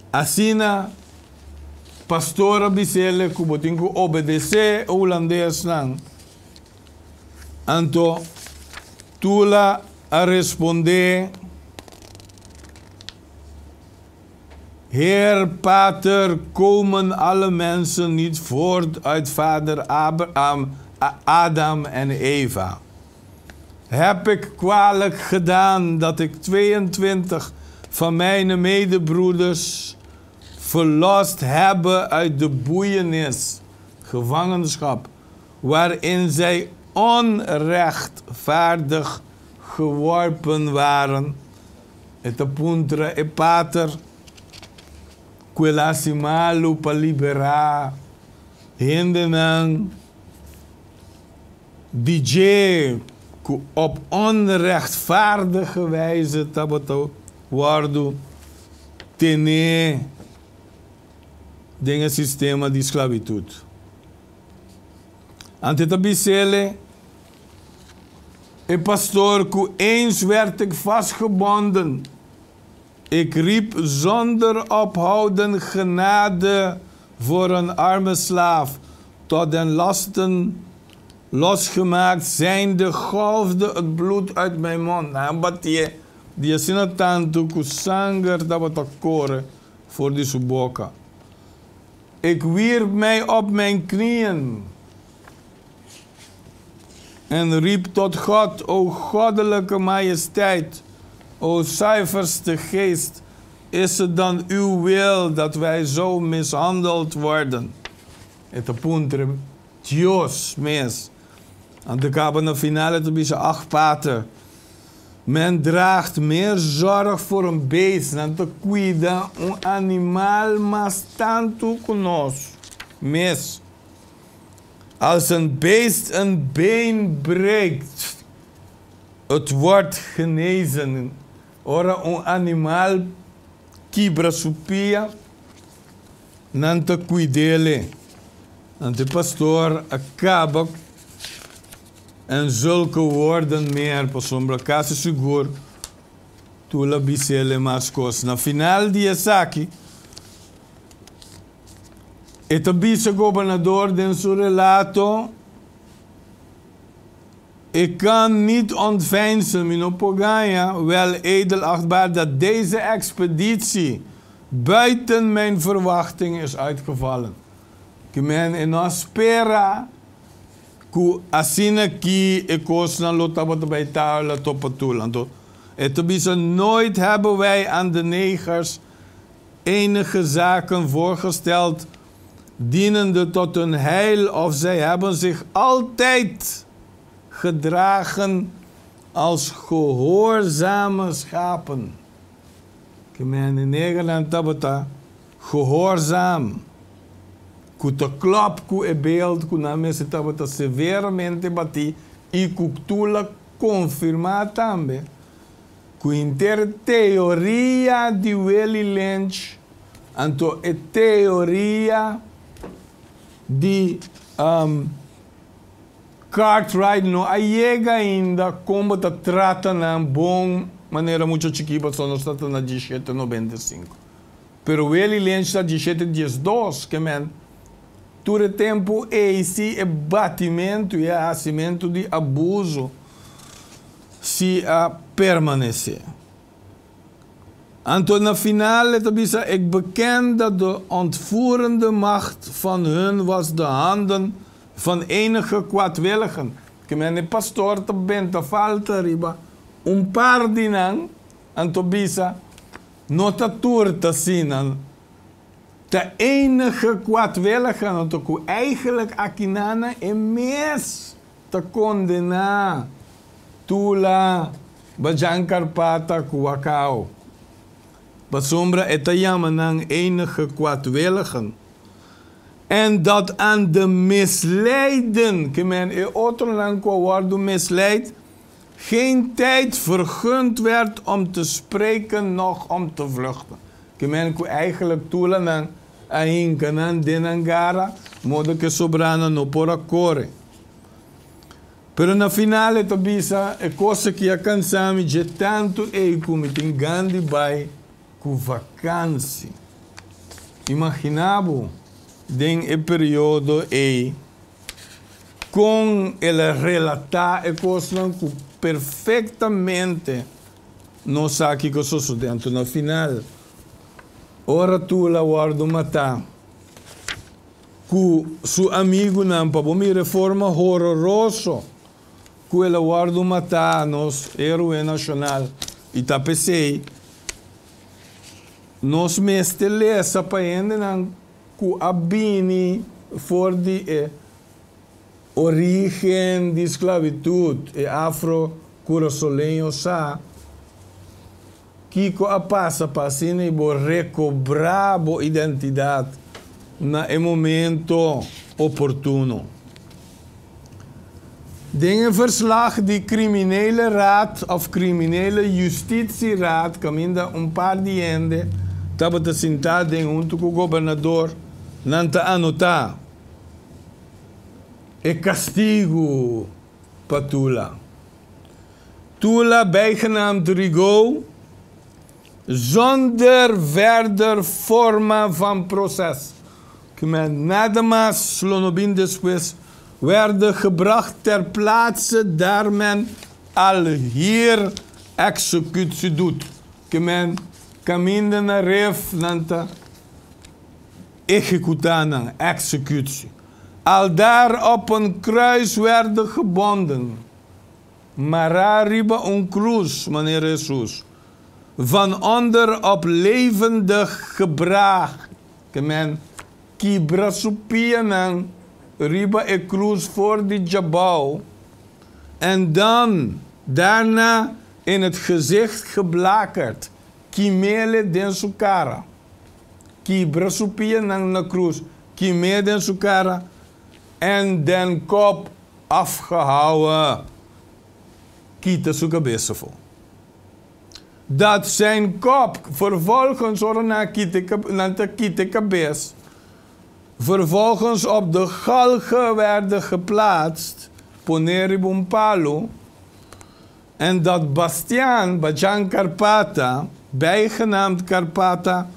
asina pastor a bis'ele ku bo tin ku obedesé e hulandesnan. Anto Tula a respondé. Heer Pater, komen alle mensen niet voort uit vader Abraham, Adam en Eva? Heb ik kwalijk gedaan dat ik 22 van mijn medebroeders verlost hebben uit de boeienis, gevangenschap, waarin zij onrechtvaardig geworpen waren? E ta puntra e pater ku el a hasi malu pa liberá Hendenan di dje ku op onrechtvaardige wijze tabata wòrdu tené den e sistema di sklabitut. Anto e ta bis'ele, E pastor ku eens werd ik vastgebonden, ik riep zonder ophouden genade voor een arme slaaf, tot den lasten losgemaakt zijnde golfde het bloed uit mijn mond. Nan a batié di asina tantu ku sanger tabata kore for di su boka. Ik wierp mij op mijn knieën en riep tot God, O goddelijke majesteit, o zuiverste geest, is het dan uw wil dat wij zo mishandeld worden? E ta puntra Dios mes. Anto kaba na final e ta bisa, Ach, Pater, men draagt meer zorg voor een beest, nan ta cuida un animal mas tantu cu nos mes. Als een beest een been breekt, het wordt genezen. Ora un animal kibra su pia, nan ta kuid'ele. Anto e pastor a kaba en zulke woorden meer, pasobra kasi sigur Tula bis'ele mas kos. Na final di esaki, e ta bisa gobernador den su relato, Ik kan niet ontveinzen, mi no por gaña, wel edelachtbaar, dat deze expeditie buiten mijn verwachting is uitgevallen. Ke men e no a spera ku asina ki e kosnan lo tabata bai tabla topa tul. Anto e ta bisa, Nooit hebben wij aan de negers enige zaken voorgesteld dienende tot hun heil of zij hebben zich altijd gedragen als gehoorzame schapen. Ke men e negernan tabata gehoorzaam, ku ta klòp ku e beeld ku nan mester tabata severamente batí i ku Tula konfirmá tambe ku henter teoria di Willie Lynch, anto e teoria di Cartwright no a yega ainda kon bo ta trata nan bon manera mucha chikí pasobra nos ta ta na dieshete nobenta i sinku. Pero Willie Lynch ta dieshete diesdos ke men tur e tempu ei si e batimentu i e hasimentu di abuso si a permanesé. Anto na final e ta bisa, Ik beken dat de ontvoerende macht van hun was de handen van enige kwaadwilligen. Ke men e pastor ta benta falta riba un par di nan, anto bisa, No ta tur ta asina, ta enige kwaadwilligen, anto ku eigenlijk akinana e mes ta kondená Tula, Bajan Karpata ku Wakao. Pasobra e ta yama nan enige kwaadwilligen. En dat aan de misleiden, ke men e otronan ku a wòrdu misleid, geen tijd vergund werd om te spreken noch om te vluchten. Ke men ku eigenlijk Tula nan a hinka nan den nan gara, modo ku e sobranan no por a kore. Pero na final e ta bisa, E kos aki a kansa mi dje tantu ei ku mi tin gan di bai ku vakansi. Imaginá bo den e periodo ei kon el a relatá e kosnan ku perfektamente nos sa kiko sosodé. Anto na final, ora Tula wòrdu matá, Ku su amigunan pa bo mira e forma hororoso ku el a wòrdu matá, nos héroe nashonal. I ta p'esei nos mester lesa pa hendenan ku a bini for di e orígen di sklabitut, e afro-kurasoleño sa Kiko a pasa pa asina i bo rekobrá bo identidat na e momento Oportuno. Den e verslag di Criminele Raad of Criminele Justitieraad kaminda un par di hende tabata sintá den huntu ku gobernador, nan ta anotá e kastigu pa Tula. Tula, bijgenaamd Rigaud, zonder verder forma van proces. Ke men nada mas lo no bin despues werden gebracht ter plaatse daar men alhier executie doet. Ke men kaminda na ref nan ta ehekutá nan, executie. Aldaar op een kruis werden gebonden. Mará riba un krus, manera Hesus, van onder op levendig gebraakt, ke men kibra su pianan riba e krus for di djabou, en dan daarna in het gezicht geblakerd, kimele den su kara. Kibra su pianan na krus, kim'é den su kara, en den kop afgehouwen. Kita su kabes afó. Dat zijn kop vervolgens ora nan a kita e nan ta kita e kabes, vervolgens op de galgen werden geplaatst, poné riba un palu, en dat Bastiaan, Bajan Karpata, bijgenaamd Karpata,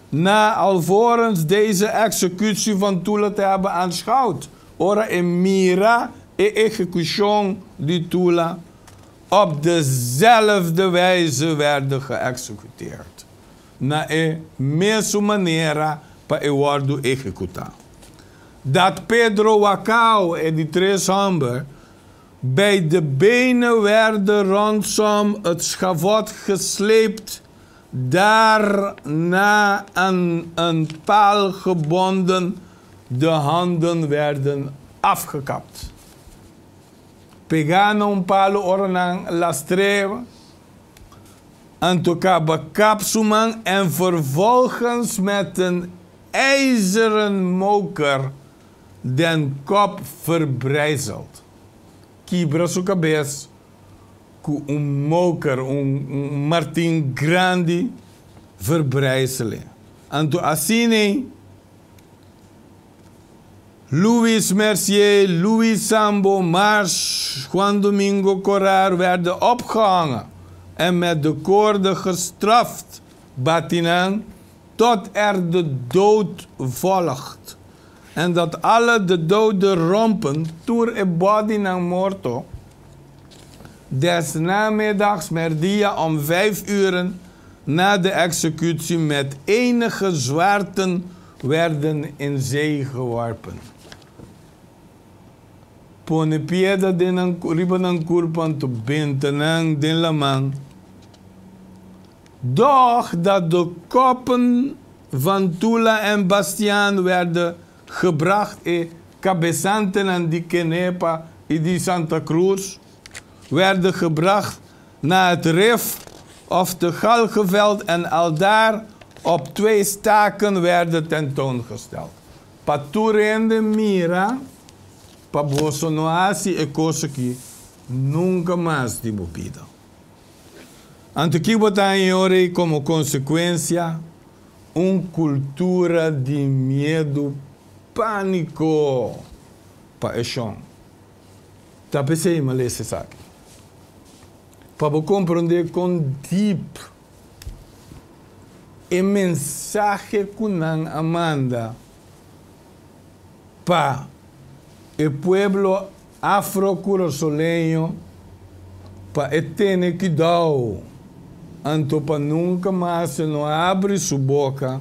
na alvorens deze executie van Tula te hebben aanschouwd, ora e mira e ehekushon di Tula, op dezelfde wijze werden geëxecuteerd, na e mesun manera pa e wòrdu ehekutá. Dat Pedro Wakao, e di tres hòmber, bij de benen werden rondsom het schavot gesleept, Daarna aan een paal gebonden, de handen werden afgekapt. Pegá na un palu ora nan lastr'é, anto kaba kap su man en vervolgens met een ijzeren moker den kop verbrijzeld. Kibra su kabes ku un moker, un martin grandi verbrijzel'e. Anto asina Louis Mercier, Louis Sambo, Mars, Juan Domingo Corar werden opgehangen en met de koorden gestraft, bati nan tot er de dood volgt. En dat alle de dode rompen, tur e bodynan morto, des namiddags merdia om vijf uren na de executie met enige zwaarten werden in zee geworpen. Pone piedra den nan riba nan kurpa anto benta nan den laman. Doch dat de koppen van Tula en Bastiaan werden gebracht e kabesantenan di Kenepa i di Santa Cruz werden gebracht na het rif of te Galgenveld en aldaar op twee staken werden tentoongesteld. Pa tur hende mira pa boso no hasi e kos aki nunka mas di bo bida. Anto ki bo ta haña ora ei komo konsekuensia? Un kultura di miedu, pániko pa e shon. Ta p'esei mi a lesa esaki. Pa bo komprondé kon dip e mensahe ku nan a manda pa e pueblo afro-kurasoleño pa e tene kidou, anto pa nunka mas e no abri su boka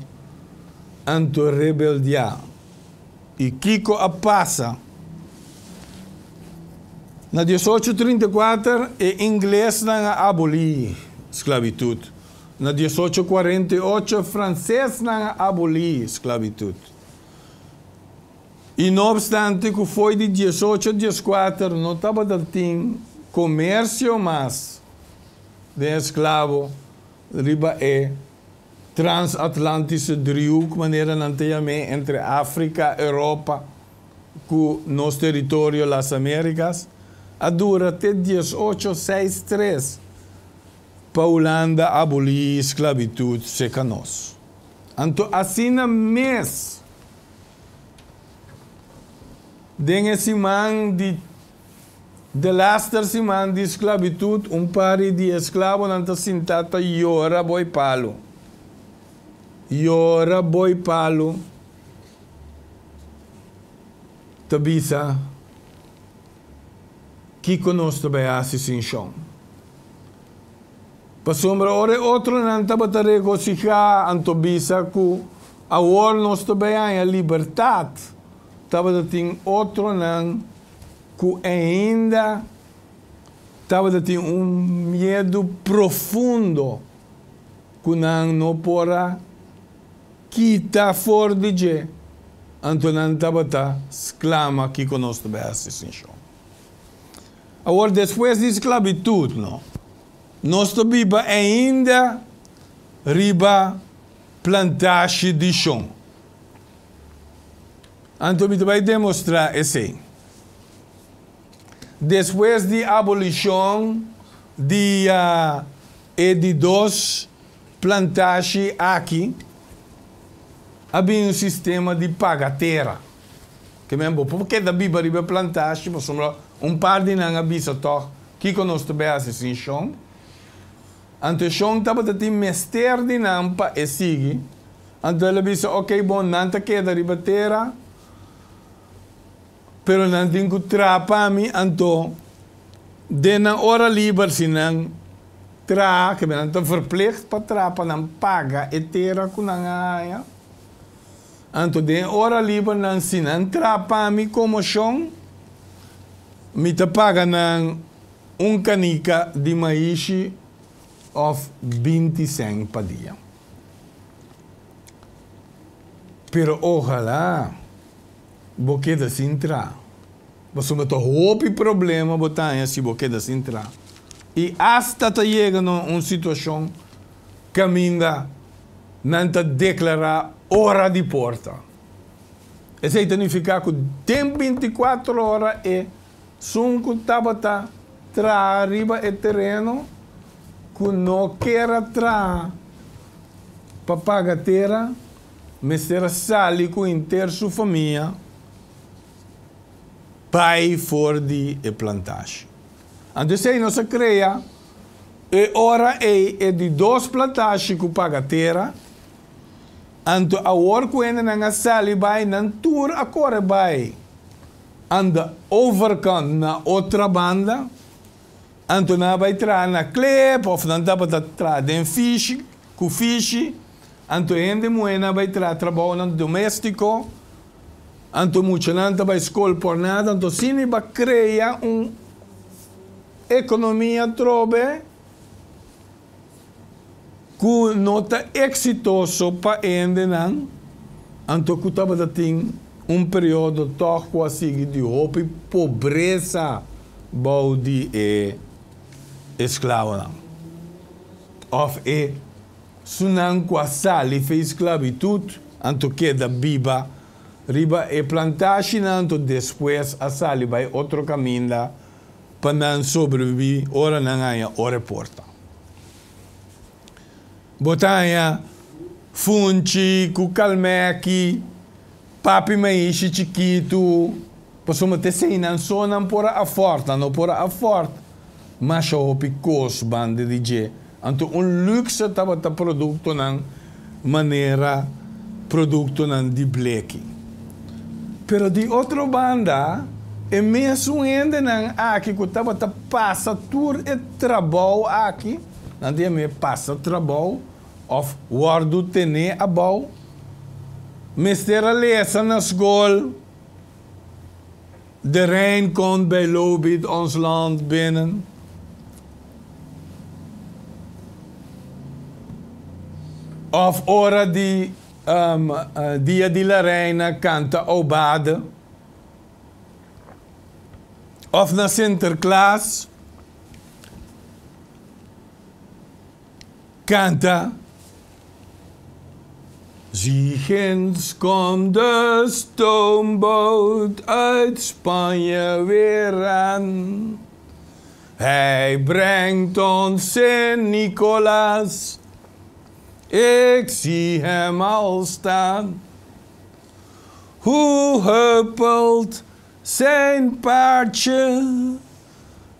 anto rebeldiá. I kiko a pasa? Na diesocho 34 e inglesnan a abolí sklabitut. Na 1848 e fransesnan a abolí sklabitut. I no opstante ku fo'i di 1814 no tabata tin komersio mas den esklabo riba e Transatlantische driehoek, manera nan ta yam'é, entre Afrika, Europa. ku nos teritorio Las Americas a dura te 1863 pa Hulanda abolí sklabitut serka nos. Anto asina mes den e siman di delaster siman di sklabitut un par di esklabonan ta sintá ta yora boi palu. Yora boi palu ta bisa, Kiko nos ta bai hasi sin shon? Pasobra ora e otronan tabata regosihá anto bisa ku awor nos ta bai haña libertat, tabata tin otronan ku ainda tabata tin un miedu profundo ku nan no por a kita for di dje, anto nan tabata sklama, Kiko nos ta bai hasi sin shon? Awor, despues di sklabitut, no, nos ta biba ainda riba plantashi di shon. Anto mi ta bai demostrá esei. Despues di abolishon di e di dos plantashi aki, a bin un sistema di paga tera. Ke men bo por keda biba riba e plantashi pasobra un par di nan a bisa tòg kiko nos ta bai hasi sin shon. Anto e shon tabata tin mester di nan pa e sigui. Anto el a bisa, Oké bon, nan ta keda riba tera, pero nan tin ku traha pa mi. Anto den nan ora liber si nan traha, ke nan ta verplicht pa traha pa nan paga e tera ku nan a haña. Anto den e ora liber nan si nan traha pa mi komo shon, mi ta paga nan un kanika di maishi òf 20 sèn pa dia. Pero ojalá bo keda sin traha, pasobra ta hopi problema bo ta haña si bo keda sin traha. I asta ta yega na un situashon kaminda nan ta deklará ora di porta. Esei ta nifiká ku den 24 ora e sun ku tabata traha riba e tereno ku no ker a traha pa paga tera mester a sali ku henter su famia bai for di e plantashi. Anto esei nos a krea e ora ei e di dos plantashi ku paga tera. Anto awor ku hendenan a sali bai nan tur a kore bai aan de overkant na otra banda. Anto nan a bai traha na klep of nan tabata traha den fishi ku fishi. Anto hende muhénan a bai traha trabounan doméstiko. Anto muchanan ta bai skol por nada. Anto asina bo a krea un ekonomia atrobe ku no ta eksitoso pa hendenan, anto ku tabata tin un periodo tòg ku a sigui di hopi pobresa bou di e esklabonan òf e sunan ku a sali fe sklabitut anto keda biba riba e plantashinan anto despues a sali bai otro kaminda pa nan sobreviví ora nan haña ora e porta. Bo ta haña funchi ku kalmèki, papi maishi chikitu, pasobra ta esei nan so nan por a afòrt, nan no por a afòrt masha hopi kos banda di dje. Anto un lukse tabata produktonan manera produktonan di bleki. Pero di otro banda, e mesun hendenan aki ku tabata pasa tur e trabou aki, nan ta yam'é pasa trabou òf wòrdu tené abou, mester a lesa na skol, De Rijn komt bij Lobit ons land binnen. Of ora di Dia di la Reina canta Aubade. Of na Sinterklaas canta. Zie ginds komt de stoomboot uit Spanje weer aan. Hij brengt ons Sint Nicolaas. Ik zie hem al staan. Hoe huppelt zijn paardje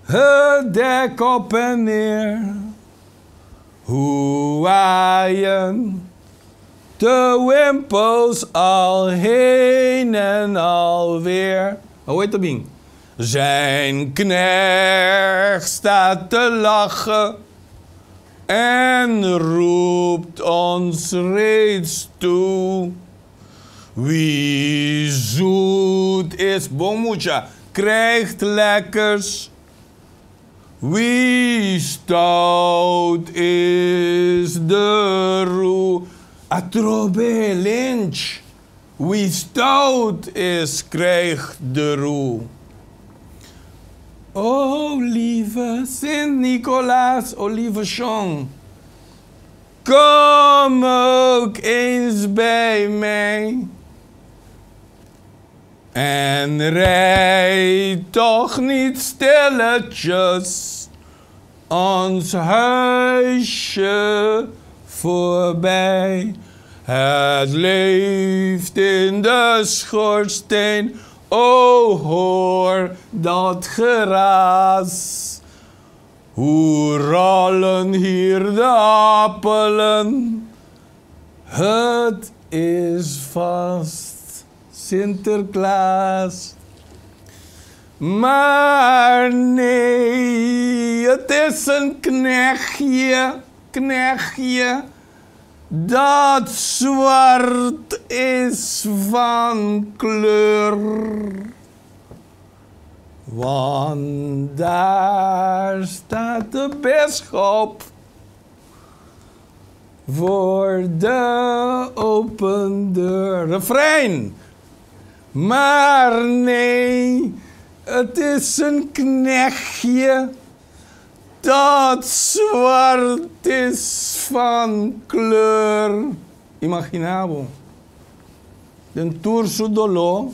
het dek op en neer. Hoe waaien de wimpels al heen en alweer. Hoe heet dat ding? Zijn knecht staat te lachen en roept ons reeds toe. Wie zoet is, bon mucha, krijgt lekkers. Wie stout is de roe. Atrobe lynch. Wie stout is, krijgt de roe. O lieve Sint-Nicolaas, o lieve Jean. Kom ook eens bij mij. En rijd toch niet stilletjes ons huisje voorbij. Het leeft in de schoorsteen, o hoor dat geraas. Hoe rollen hier de appelen? Het is vast Sinterklaas. Maar nee, het is een knechtje, knechtje, dat zwart is van kleur. Want daar staat de bisschop voor de open deur. Refrein! Maar nee, het is een knechtje dat zwart is van kleur. Imaginabo. Den tur su doló,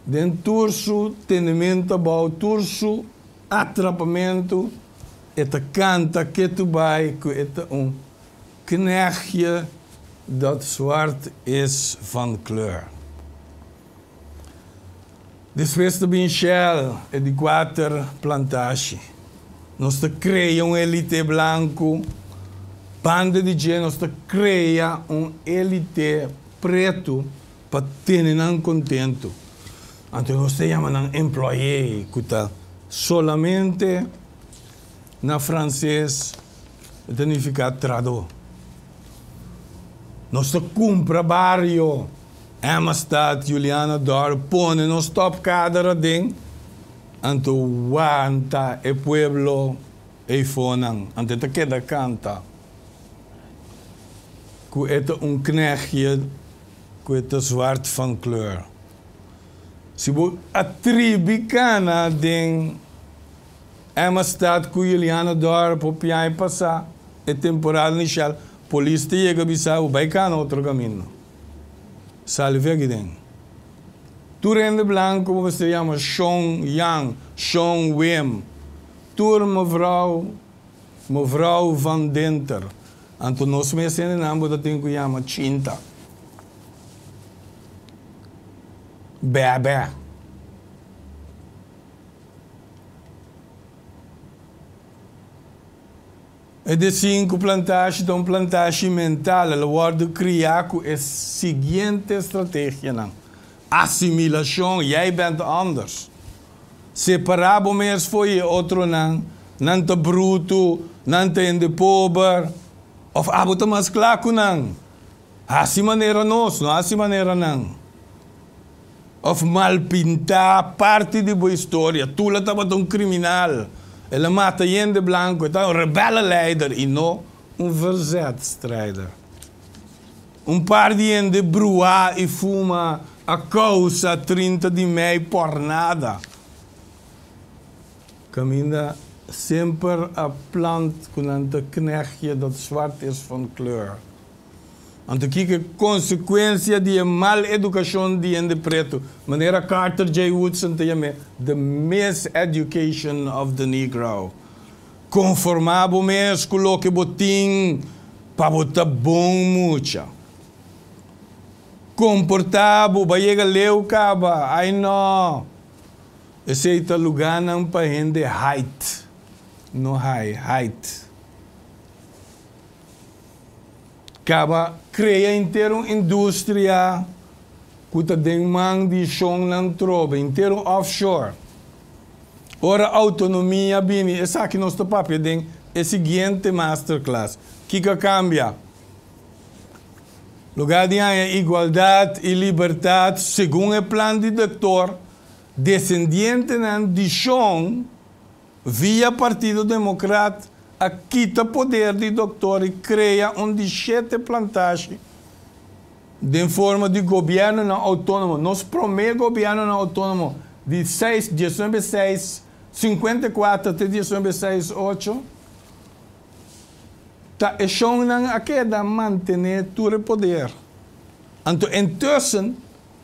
den tur su tenemento abou, tur su atrapamentu, e ta kanta ketu bai ku e ta un knechtje dat zwart is van kleur. Despues ta bin Shell, e di kuater plantashi. Nos ta krea un elite blanku, banda di dje nos ta krea un elite pretu pa tene nan kontentu. Anto nos ta yama nan employé, ku ta solamente na franses e ta nifiká trahadó. Nos ta kumpra bario. Emmastad, Julianadorp, pone nos topkader aden, anto wanta e pueblo eifonan, anto e ta keda kanta ku e ta un knechtje ku e ta zwart van kleur. Si bo a tribi kana den Emmastad ku Julianadorp hopi aña pasá, e temporada inishal, polis ta yega bisa bo bai kana otro kaminda. Salve aki den. Tur hende blanco bo mester yama Shon Jan, Shon Wim. Tur mevrouw, mevrouw van Dinter. Anto nos mes hendenan bo ta tin cu yama Chinta. Bèbè. E di sinku plantashi ta un plantashi mental, el a wòrdu kriá ku e siguiente strategianan, Asimilashon, jij bent anders. Separá bo mes fo'i e otronan, nan ta brutu, nan ta hende pober, òf abo ta mas kla ku nan. Hasi manera nos, no hasi manera nan. Of malpintá parti di bo historia. Tula tabata un kriminal. El a mata hende blanku. E ta un rebellenleider i no un verzetstrijder. Un par di hende bruá i fuma a kousa 30 di mei pòrnada. Kaminda semper a plant ku nan ta knechtje dat zwart is van kleur. Anto kiko e konsekuensia di e mal edukashon di hende pretu, manera Carter J. Woodson ta yam'é, the miseducation of the Negro. Konformá bo mes ku loke bo tin pa bo ta bon mucha. Komportá bo, ba yega leu kaba, ai no! Esei ta lugánan pa hende hait, no hai, hait. Kaba krea henter un industria ku ta den man di shonnan trobe, henter un offshore. Ora outonomia bini, esaki nos ta papia den e siguiente masterclass. Kiko a kambia? Lugá di haña igualdat i libertat segun e plan di Dòktor, desendientenan di shon, Via Partido Demokrat a kita poder di doktor i krea un di shete plantashi den forma di gobièrnunan outónomo. Nos promé gobièrnunan outónomo di seis, diesnuebe seis, sinkuenta i kuater te diesnuebe seis ocho, ta e shonnan a keda mantené tur e poder. Anto intussen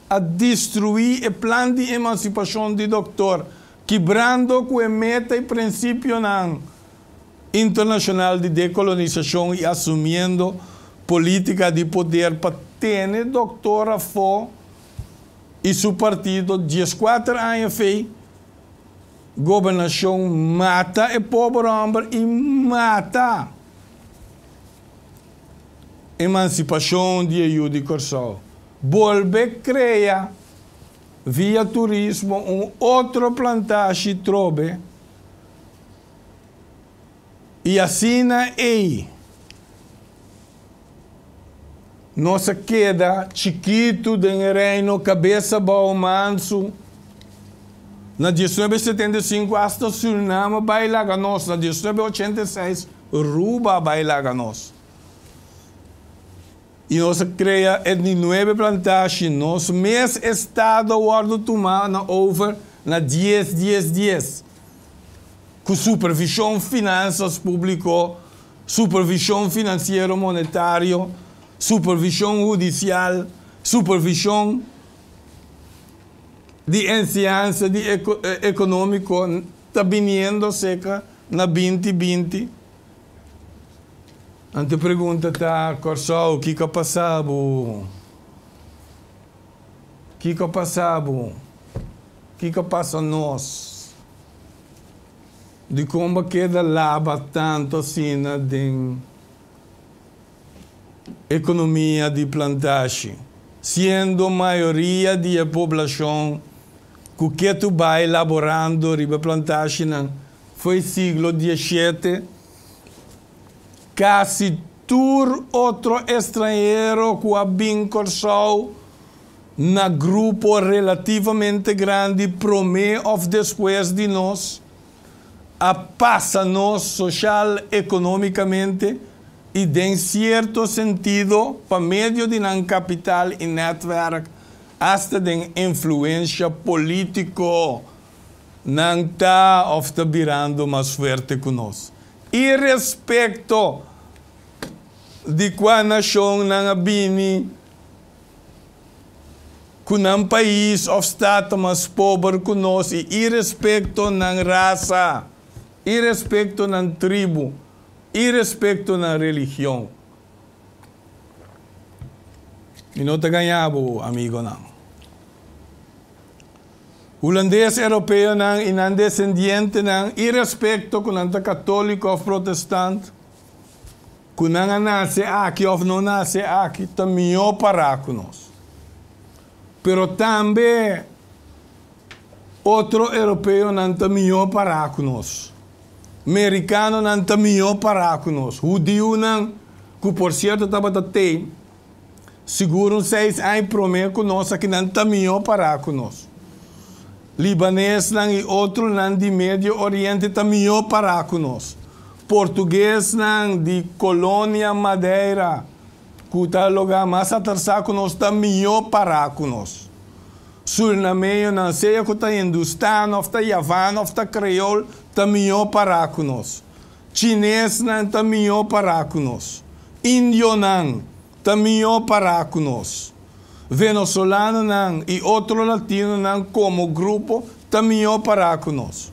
a destruí e plan di emansipashon di doktor, kibrando ku e meta i prinsipionan internashonal di dekolonisashon i asumiendo polítika di poder pa tene doktor afó i su partido 14 aña fei gobernashon, mata e pober hòmber i mata emansipashon di e yu di Kòrsou. Bolbe krea via turismo un otro plantashi trobe i asina ei nos a keda chikitu den e reino, kabes abou, mansu. Na 1975 hasta Suriname bai laga nos, na 1986 Ruba bai laga nos. I nos a krea e di nuebe plantashi, nos mes estado wòrdu tumá na over na 10 10 10. Ku supervishon finansas públiko, supervishon finansiero monetario, supervishon hudisial, supervishon di enseñansa di ekonómiko ta biniendo seka na 2020. Anto pregunta ta, Kòrsou, kiko a pasa bo? Kiko a pasa bo? Kiko a pasa nos? Dikon bo a keda laba tantu asina den ekonomia di plantashi, siendo mayoria di e poblashon ku ketu bai laborando riba e plantashinan foi siglo 17? Kasi tur otro estranhero ku a bin Kòrsou na grupo relativamente grandi promé òf despues di nos, a pasa nos soshal, ekonómikamente i den sierto sentido pa medio di nan kapital i nètwèrk, asta den influensha polítiko, nan ta òf ta birando mas fuerte ku nos. Irespekto di kua nashon nan a bini, ku nan pais òf stat ta mas pober ku nos i irespekto nan rasa, irespekto nan tribu, irespekto nan religion. Mi no ta gaña bo, amigonan. Hulandes europeonan i nan desendientenan, irespekto ku nan ta katóliko òf protestant, ku nan a nase aki òf no nase aki, ta mihó pará ku nos. Pero tambe otro europeonan ta mihó pará ku nos. Merikanonan ta mihó pará ku nos. Hudiunan, ku por sierto tabata tei sigur un seis aña promé ku nos akinan, ta mihó pará ku nos. Libanesnan i otronan di Medio Oriente ta mihó pará ku nos. Portuguesnan di Kolonia Madeira ku ta logá mas atrasá ku nos ta mihó pará ku nos. Surinameñonan, sea ku ta hindustan òf ta javano òf ta kreol, ta mihó pará ku nos. Chinesnan ta mihó pará ku nos. Indionan. ta mihó pará ku nos. Venezolanonan i otro latinonan komo grupo ta mihó pará ku nos.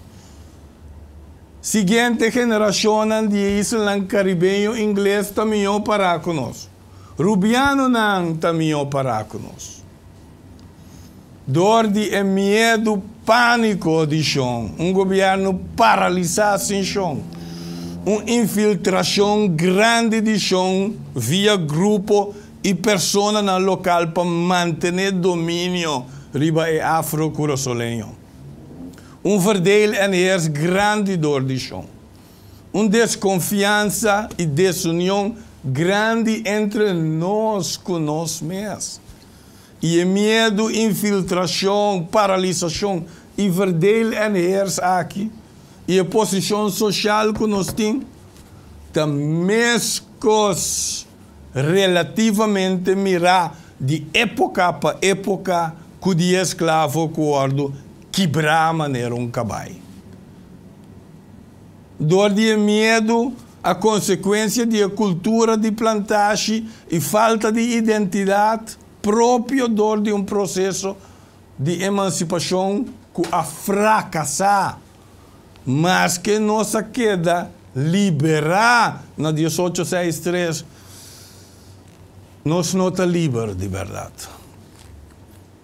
Siguiente generashonnan di e islanan karibeño ingles ta mihó pará ku nos. Rubianonan ta mihó pará ku nos. Dor di e miedu pániko di shon, un gobièrnu paralisá sin shon, un infiltrashon grandi di shon via grupo i personanan lokal pa mantené dominio riba e afro-kurasoleño. Un verdeel en heers grandi dor di shon. Un deskonfiansa i desunion grandi entre nos ku nos mes. I e miedu, infiltrashon, paralisashon i verdeel en heers aki i e posishon soshal ku nos tin ta meskos relativamente mirá di époka pa époka ku di esklavo ku wòrdu kibrá manera un kabai. Dor di e miedu a konsekuensia di e kultura di plantashi i falta di identidat propio dor di un proseso di emansipashon ku a frakasá, maske nos a keda liberá na diesocho seis tres, nos no ta liber di bèrdat.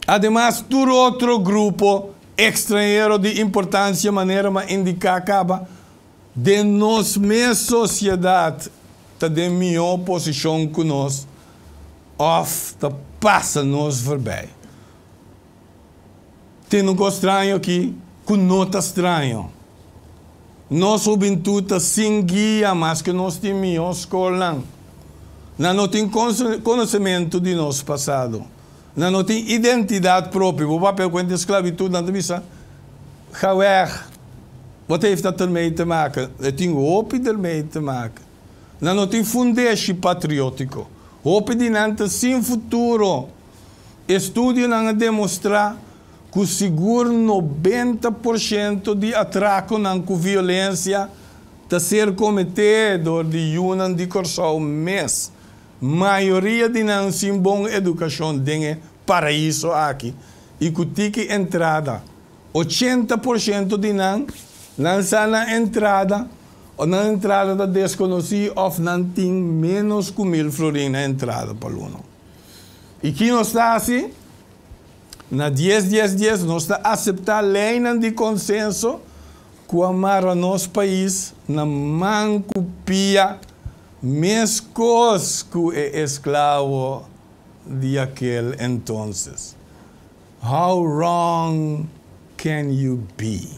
Ademas, tur otro grupo ekstranhero di importansia manera m'a indiká kaba, den nos mes sosiedat ta den mihó posishon ku nos òf ta pasa nos forbei. Tin un kos straño aki ku no ta straño. Nos hubentut ta sin guia maske nos tin mihó skolnan. Nan no tin konosementu di nos pasado. Nan no tin identidat propio. Bo papia ku hende di sklabitut, nan ta bisa, Ga weg. Wat heeft dat ermee te maken? E tin hopi ermee te maken. Nan no tin fundeshi patriótiko. Hopi di nan ta sin futuro. Estudionan a demostrá ku sigur 90% di atrakonan ku violensia ta ser kometé dor di yunan di Kòrsou mes. Mayoria di nan sin bon edukashon den e paraiso aki i ku tiki entrada. 80% di nan, nan sa nan entrada o nan entrada ta deskonosí òf nan tin ménos ku mil florin na entrada pa luna. I ki nos ta hasi? Na dies dies dies nos ta aseptá leinan di konsenso ku a mara nos pais na man ku pia meskos ku e esklavo di akel entonces. How wrong can you be?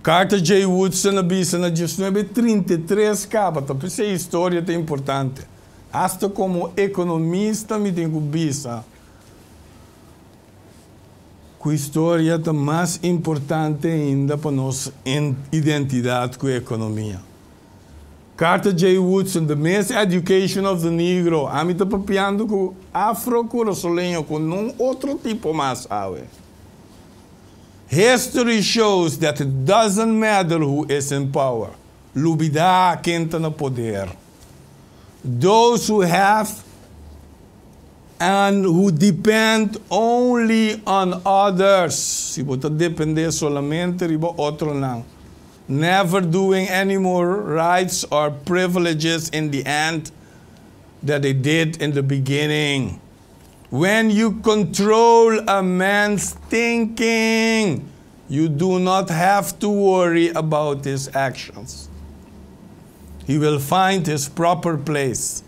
Carter J. Woodson a bisa na 1933 kaba, ta p'esei historia ta importante. Asta komo ekonomista mi tin ku bisa ku historia ta mas importante ainda pa nos identidat ku ekonomia. Carter J. Woodson, The Miseducation of the Negro, Ami ta papiando ku afro-kurasoleño ku nun otro tipo mas awe. History shows that it doesn't matter who is in power. Lubidá ken ta na poder. Those who have and who depend only on others. Si bo ta dependé solamente riba otronan. Never doing any more rights or privileges in the end that they did in the beginning. When you control a man's thinking, you do not have to worry about his actions. He will find his proper place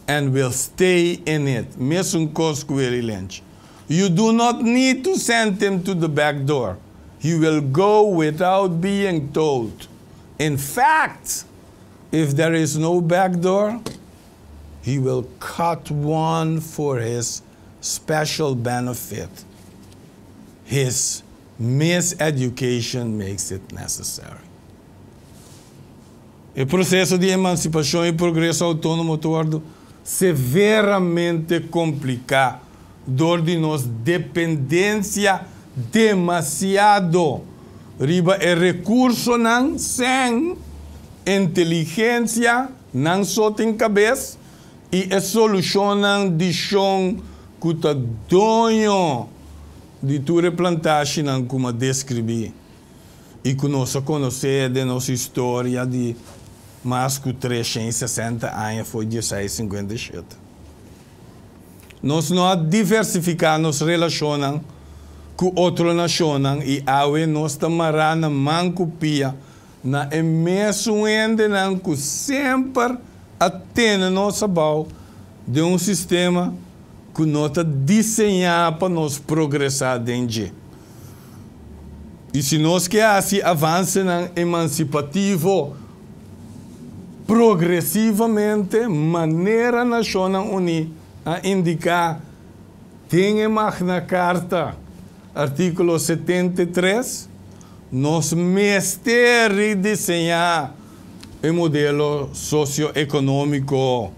and will stay in it. Mesun kos ku Willy Lynch. You do not need to send him to the back door. He will go without being told. In fact, if there is no back door, he will cut one for his special benefit. His miseducation makes it necessary. E proseso di emansipashon i progreso outónomo ta wòrdu severamente kompliká dor di nos dependensia demasiado riba e rekursonan sen inteligensia. nan so tin kabes i e solushonnan di shon ku ta doño di tur e plantashinan ku m'a deskribí i ku nos a konosé den nos historia di mas ku 360 aña for 1657. Nos no a diversifiká nos relashonnan ku otro nashonnan i awe nos ta mará na man ku pia na e mesun hendenan ku semper a tene nos abou den un sistema ku no ta diseñá pa nos progresá den dje. I si nos ke hasi avansenan emansipativo progresivamente manera Nashonnan Uní a indiká den e Magna Carta, artíkulo 73, nos mester rediseñá e modelo sosioekonómiko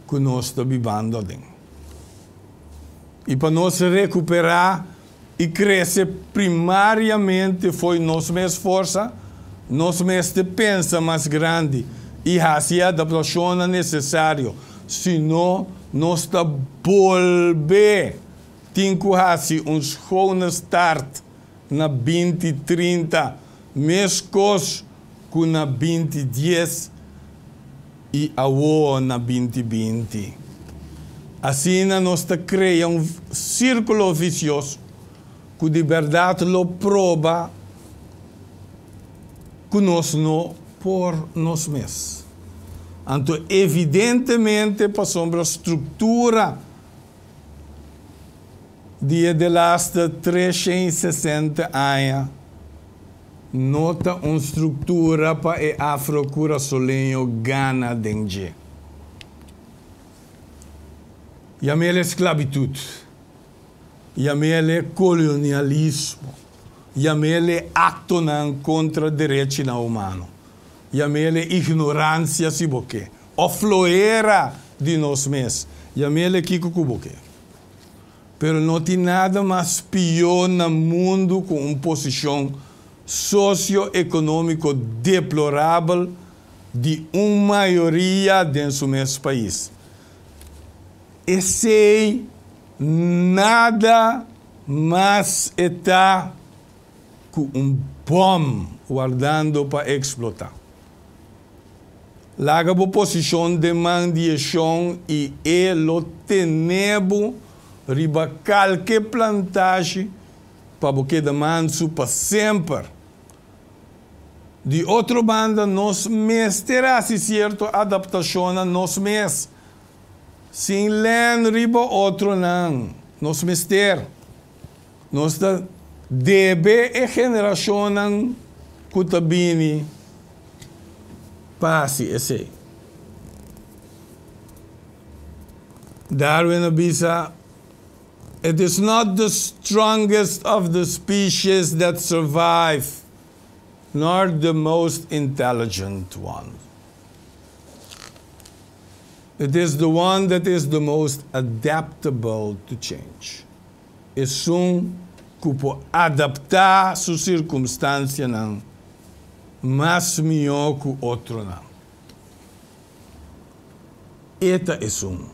ku nos ta bibando aden. I pa nos rekuperá i krese primariamente fo'i nos mes forsa, nos mester pensa mas grandi i hasi e adaptashonnan nesesario, sino nos ta bolbe tin ku hasi un schone start na 2030, meskos ku na 2010 i awo na 2020. Asina nos ta krea un sírkulo visioso ku di bèrdat lo proba ku nos no por nos mes. Anto evidentemente pasobra struktura di e delaste 360 aña no ta un struktura pa e afro-kurasoleño gana den dje. Yam'el esklabitut, yam'el kolonialismo, yam'el aktonan kontra derechinan humano, yam'el ignoransia si bo ke, òf flohera di nos mes, yam'el kiko ku bo ke. Pero no tin nada mas pió na mundu ku un posishon sosio-ekonómiko deplorabel di un mayoria den su mes pais. Esei nada mas e ta ku un bòm wardando pa eksplotá. Laga bo posishon den man di e shon i e lo tene bo riba kalke plantashi pa bo keda mansu pa semper. Di otro banda nos mester hasi sierto adaptashonnan nos mes, sin lèn riba otronan. Nos mester. Nos ta debe e generashonnan ku ta bini pa hasi esei. Darwin a bisa, It is not the strongest of the species that survive, nor the most intelligent one. It is the one that is the most adaptable to change. Esun ku por adaptá su sirkumstansianan mas mihó ku otronan. E ta esun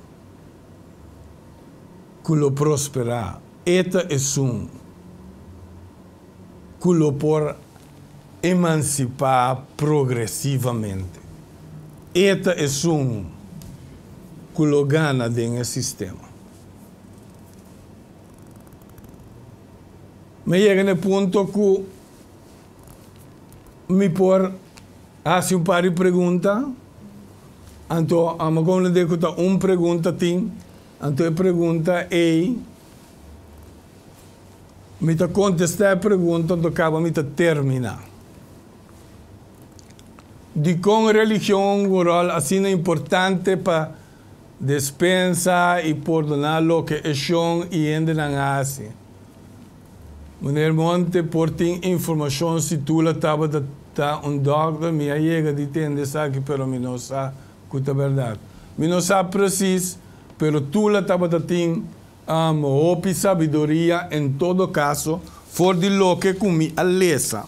ku lo prosperá. E ta esun ku lo por emansipá progresivamente. E ta esun ku lo gana den e sistema. Mi a yega na e punto ku mi por hasi un par di pregunta, anto amo komprendé ku ta un pregunta tin, anto e pregunta ei mi ta kontestá e pregunta anto kaba mi ta terminá. Dikon religion un ròl asina importante pa Despensa i pordoná loke e shon i hendenan hasi. Meneer Monte por tin informashon si Tula tabata ta un dòkter, mi a yega di tende esaki pero mi no sa ku ta bèrdat. Mi no sa presis pero Tula tabata tin hopi sabiduria en todo kaso for di loke ku mi a lesa.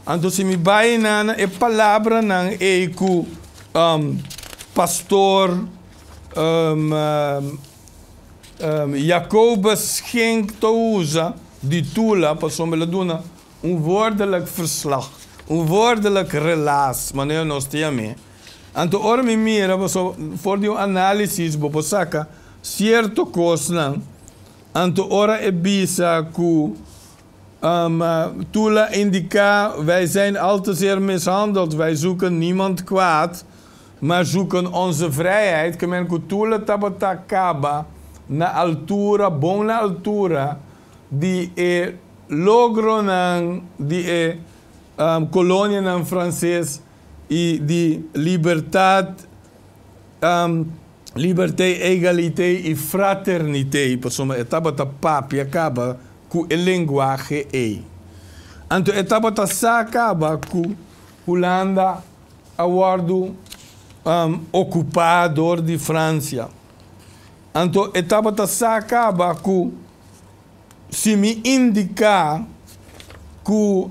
Anto si mi bai na e palabranan ei ku. Pastoor Jacobus Schenk ta usa di Tula pasobra el a duna un woordelijk verslag, un woordelijk relaas, manera nos ta yam'é. Anto ora mi mira pasobra for di un análisis bo por saka sierto kosnan. Anto ora e bisa ku Tula indiká, Wij zijn al te zeer mishandeld, wij zoeken niemand kwaad, maar zoeken onze vrijheid. Ke men ku Tula tabata kaba na altura, bon na altura di e logronan di e kolonianan franses i di libertat, Liberté, egalité i fraternité, pasobra e tabata papia kaba ku e lenguahe ei. Anto e tabata sa kaba ku Hulanda a wòrdu okupá dor di Fransia. Anto e tabata sa kaba ku si mi indiká ku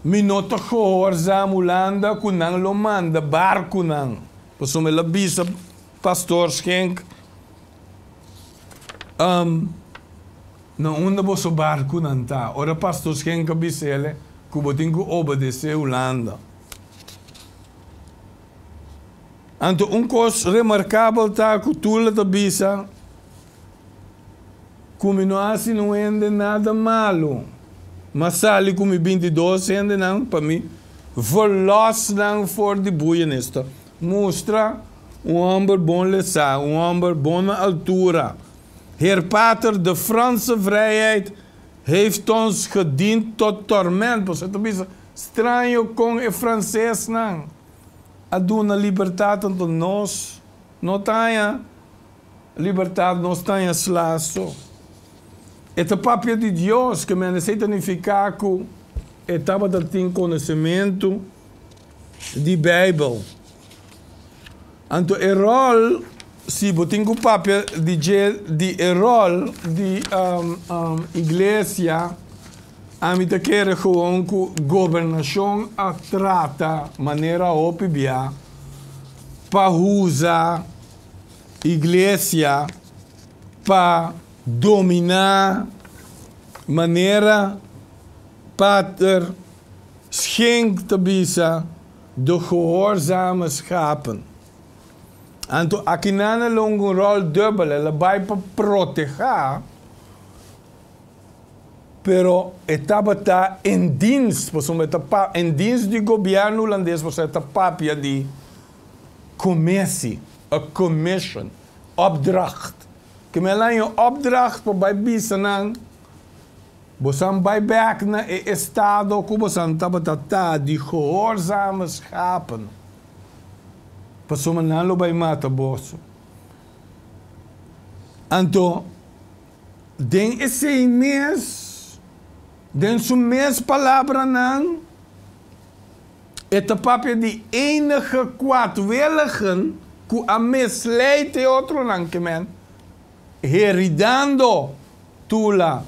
mi no ta gehoorzaam Hulanda ku nan lo manda barkunan. Pasobra el a bisa Pastor Schenk, Na unda boso barkunan ta? Ora Pastor Schenk a bis'el ku bo tin ku obedesé Hulanda. Anto un kos remarkabel ta ku Tula ta bisa ku mi no hasi nun hende nada malu, ma sali ku mi 22 hendenan pa mi verlos nan for di buyenis. Ta mustra un hòmber bon lesá, un hòmber bon na altura. Heer Pater, de Franse vrijheid heeft ons gediend tot torment. Pasobra e ta bisa straño kon e fransesnan a duna libertat anto nos no ta haña libertat, nos ta haña sla so. E ta papia di Dios, ke men esei ta nifiká ku e tabata tin konosementu di Beibel. Anto e ròl, si bo tin ku papia di dje, di e ròl di iglesia, ami ta kere gewoon ku gobernashon a trata manera hopi bia pa usa iglesia pa dominá manera Pater Schenk ta bisa. De gehoorzame schapen. Anto akinan a longa un ròl dubbel, el a bai pa protehá, pero e tabata en dienst, pasobra e ta pa en dienst di gobièrnu hulandes, pasobra e ta papia di commissie, a commission, opdracht. Ke men a laña un opdracht pa bai bisa nan. Bosan bai bek na e estado ku bosan tabata ta di gehoorzame schapen, pasobra nan lo bai mata boso. Anto, den esei mes, den su mes palabranan, e ta papia di enige kwaadwilligen ku a misleid e otronan, ke men heridando Tula,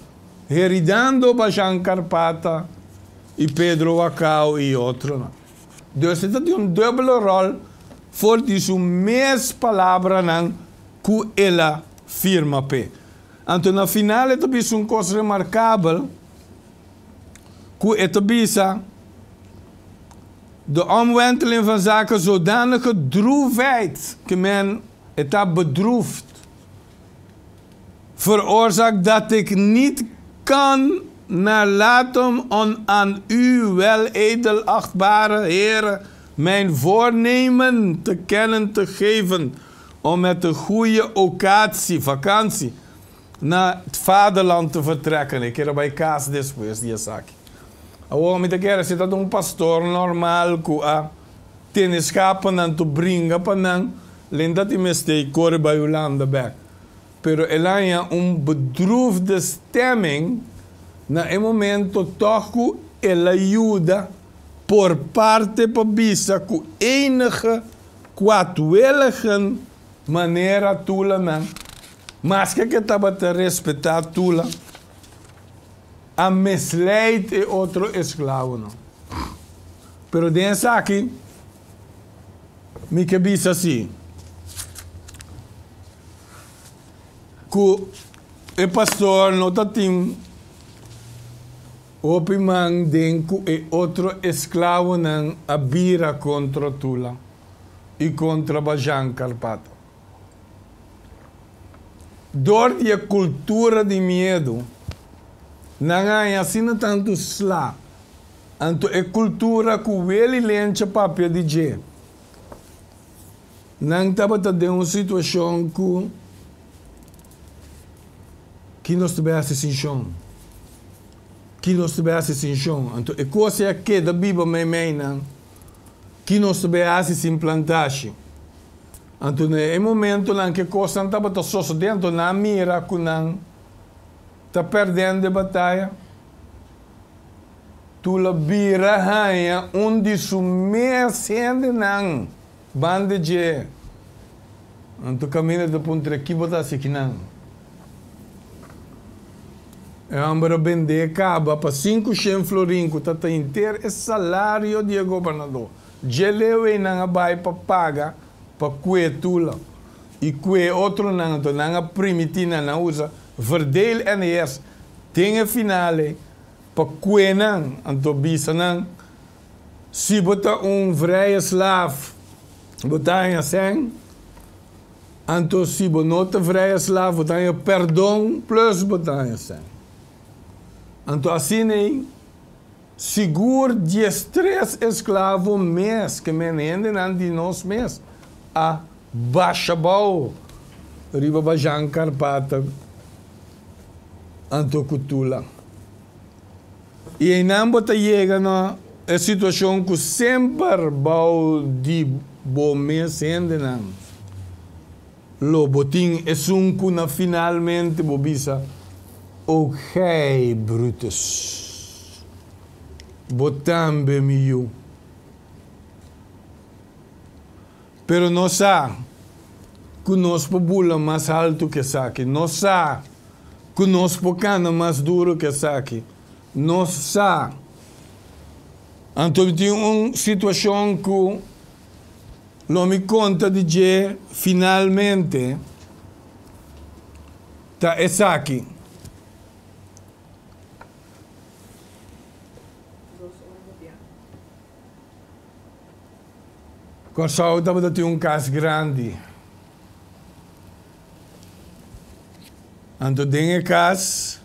heridando Bajan Karpata i Pedro Wakao i otronan. Dus e ta tin un dubbele ròl for di su mes palabranan ku el a firma p'e. Anto na final e ta bisa un kos remarkabel ku e ta bisa, De omwenteling van zaken zodanige droefheid, ke men e ta bedroefd. Veroorzaakt dat ik niet kan nalaten om aan u, weledelachtbare heren, mijn voornemen te kennen te geven om met een goede ocatie, vakantie, na het vaderland te vertrekken. E kere bai kas despues di esaki. Awor mi ta kere si ta un pastor normal ku a tene schapennan tu bringa pa nan, lenta tin mester kore bai Hulanda bek. Pero el a haña un bedroefde stemming na e momento tòg ku el a yuda por parte pa bisa ku enige kwaadwilligen manera Tulanan, maske ku e tabata respetá Tula, a misleid e otro esklabonan. Pero den esaki. Mi ke bisa si ku e pastor no ta tin hopi man den ku e otro esklabonan a bira kontra Tula i kontra Bajan Karpata. Dor di e kultura di miedu, nan a haña asina tantu sla. Anto e kultura ku Willy Lencha papia di dje, nan tabata den un situashon ku ki nos ta bai hasi sin shon? Ki nos ta bai hasi sin shon? Anto e kos ei a keda biba meimei nan, ki nos ta bai hasi sin plantashi? Anto na e momentonan ku e kosnan tabata sosodé, anto nan a mira ku nan ta pèrdendo e bataya. Tula bira haña un di su mes hendenan banda dje. Anto kaminda ta puntra, Ki bo ta hasi akinan? E hòmber a bend'é kaba pa 500 florin ku ta ta henter e salario di e gobernadó. Dje leu einan a bai pa paga pa kue Tula i kue otronan. Anto nan a primití nan, nan usa verdeel en heers den e final ei. Pa kue nan, anto bisa nan, Si bo ta un vrije slaaf, bo ta haña sèn, anto si bo no ta vrije slaaf, bo ta haña pèrdon plus bo ta haña sèn. Anto asina ei, sigur 13 esklavo mes, ke men hendenan di nos mes, a basha bou riba Bajan Karpata. Anto ku Tula. I einan bo ta yega na e situashon ku semper bou di bo mes hendenan lo bo tin esun ku na finalmente bo bisa, O gij, Brutus, bo tambe mi yu. Pero nos sa ku nos por bula mas haltu ku esaki. Nos sa ku nos por kana mas duru ku esaki. Nos sa. Anto mi tin un situashon ku lo mi konta di dje finalmente, ta esaki. Kòrsou tabata tin un kas grandi. Anto den e kas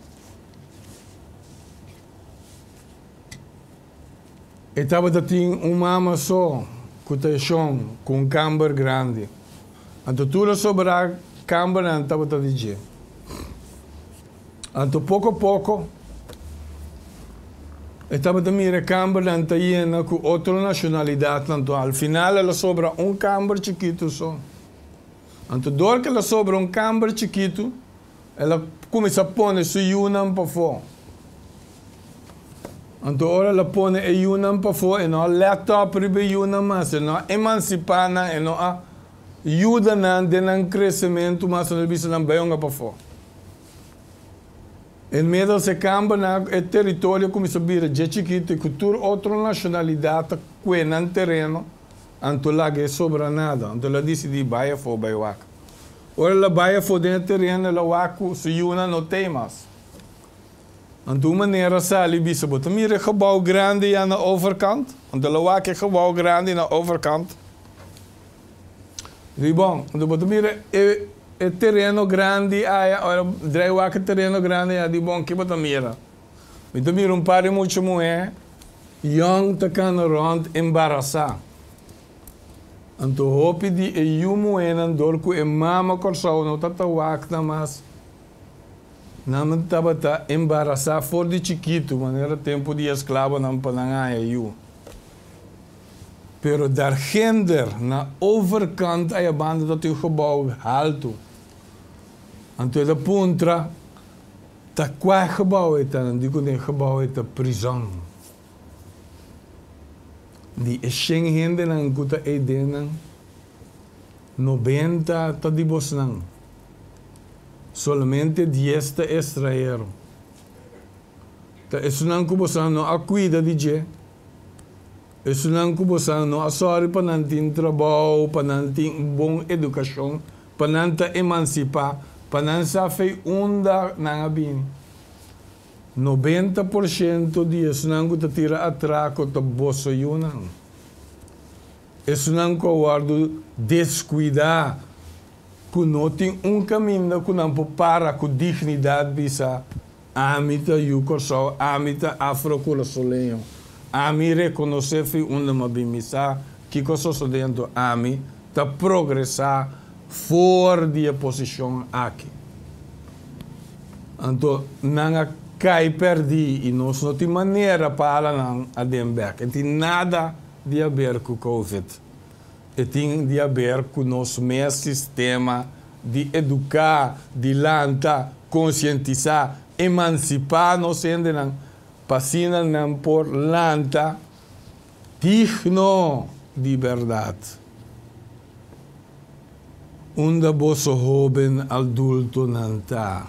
e tabata tin un mama so ku ta e shon ku un kamber grandi. Anto tur e sobrá kambernan tabata di dje. Anto poko poko e tabata mira e kambernan ta yena ku otro nashonalidatnan. Anto al final el a sobra un kamber chikitu so. Anto dor ku el a sobra un kamber chikitu, el a kuminsá pone su yunan pafó. Anto ora el a pone e yunan pafó, e no a lèt òp riba e yunan mas, e no a emansipá nan, e no a yuda nan den nan kresementu mas, el a bisa nan bai hunga pafó. Inmiddels e kamber na e teritorio kuminsá bira dje chikitu i ku tur otro nashonalidat ta kue nan tereno, anto laga e sobra nada. Anto el a disidí bai afó bai wak. Ora el a bai afó den e tereno el a wak ku su yunan no t'ei mas. Anto un manera a sali bisa, Bo ta mira e gebou grandi ya na overkant? Anto el a wak e gebou grandi na overkant. Di bon, anto bo ta mira e e tereno grandi aya, ora drai wak e tereno grandi aya, di bon, ke bo ta mira? Mi ta mira un par di mucha muhé yòn ta kana rònt embarasá. Anto hopi di e yu muhénan dor ku e mama Kòrsou no ta ta wak nan mas, nan tabata embarasá for di chikitu, manera tempu di esklabonan pa nan haña yu. Pero dargender na overkant aya banda ta tin un gebou haltu. Anto e ta puntra ta kua gebou e ta. Nan di ku den gebou e ta prizòn. Di e shen hendenan ku ta eyden nan, 90 ta di bosnan. Solamente 10 ta estrahero. Ta esunnan ku bosan no a kuida di dje. Esnan ku boso no a sòru pa nan tin trabou, pa nan tin un bon edukashon, pa nan ta emansipá, pa nan sa fei unda nan a bini. 90% di esnan ku ta tira atrako ta boso yunan. Esnan ku a wòrdu deskuidá, ku no tin un kaminda ku nan por para ku dignidat bisa, Ami ta yu Kòrsou, ami ta afro-kurasoleño, ami rekonosé fi unda m'a bin, mi sa kiko a sosodé anto ami ta progresá for di e posishon aki. Anto nan a kai pèrdí i nos no tin manera pa hala nan aden bèk. E tin nada di haber ku Covid. E tin di haber ku nos mes sistema di eduká, di lanta, konsientisá, emansipá nos hendenan pa asina nan por lanta digno di bèrdat. Unda boso hóben adultonan ta?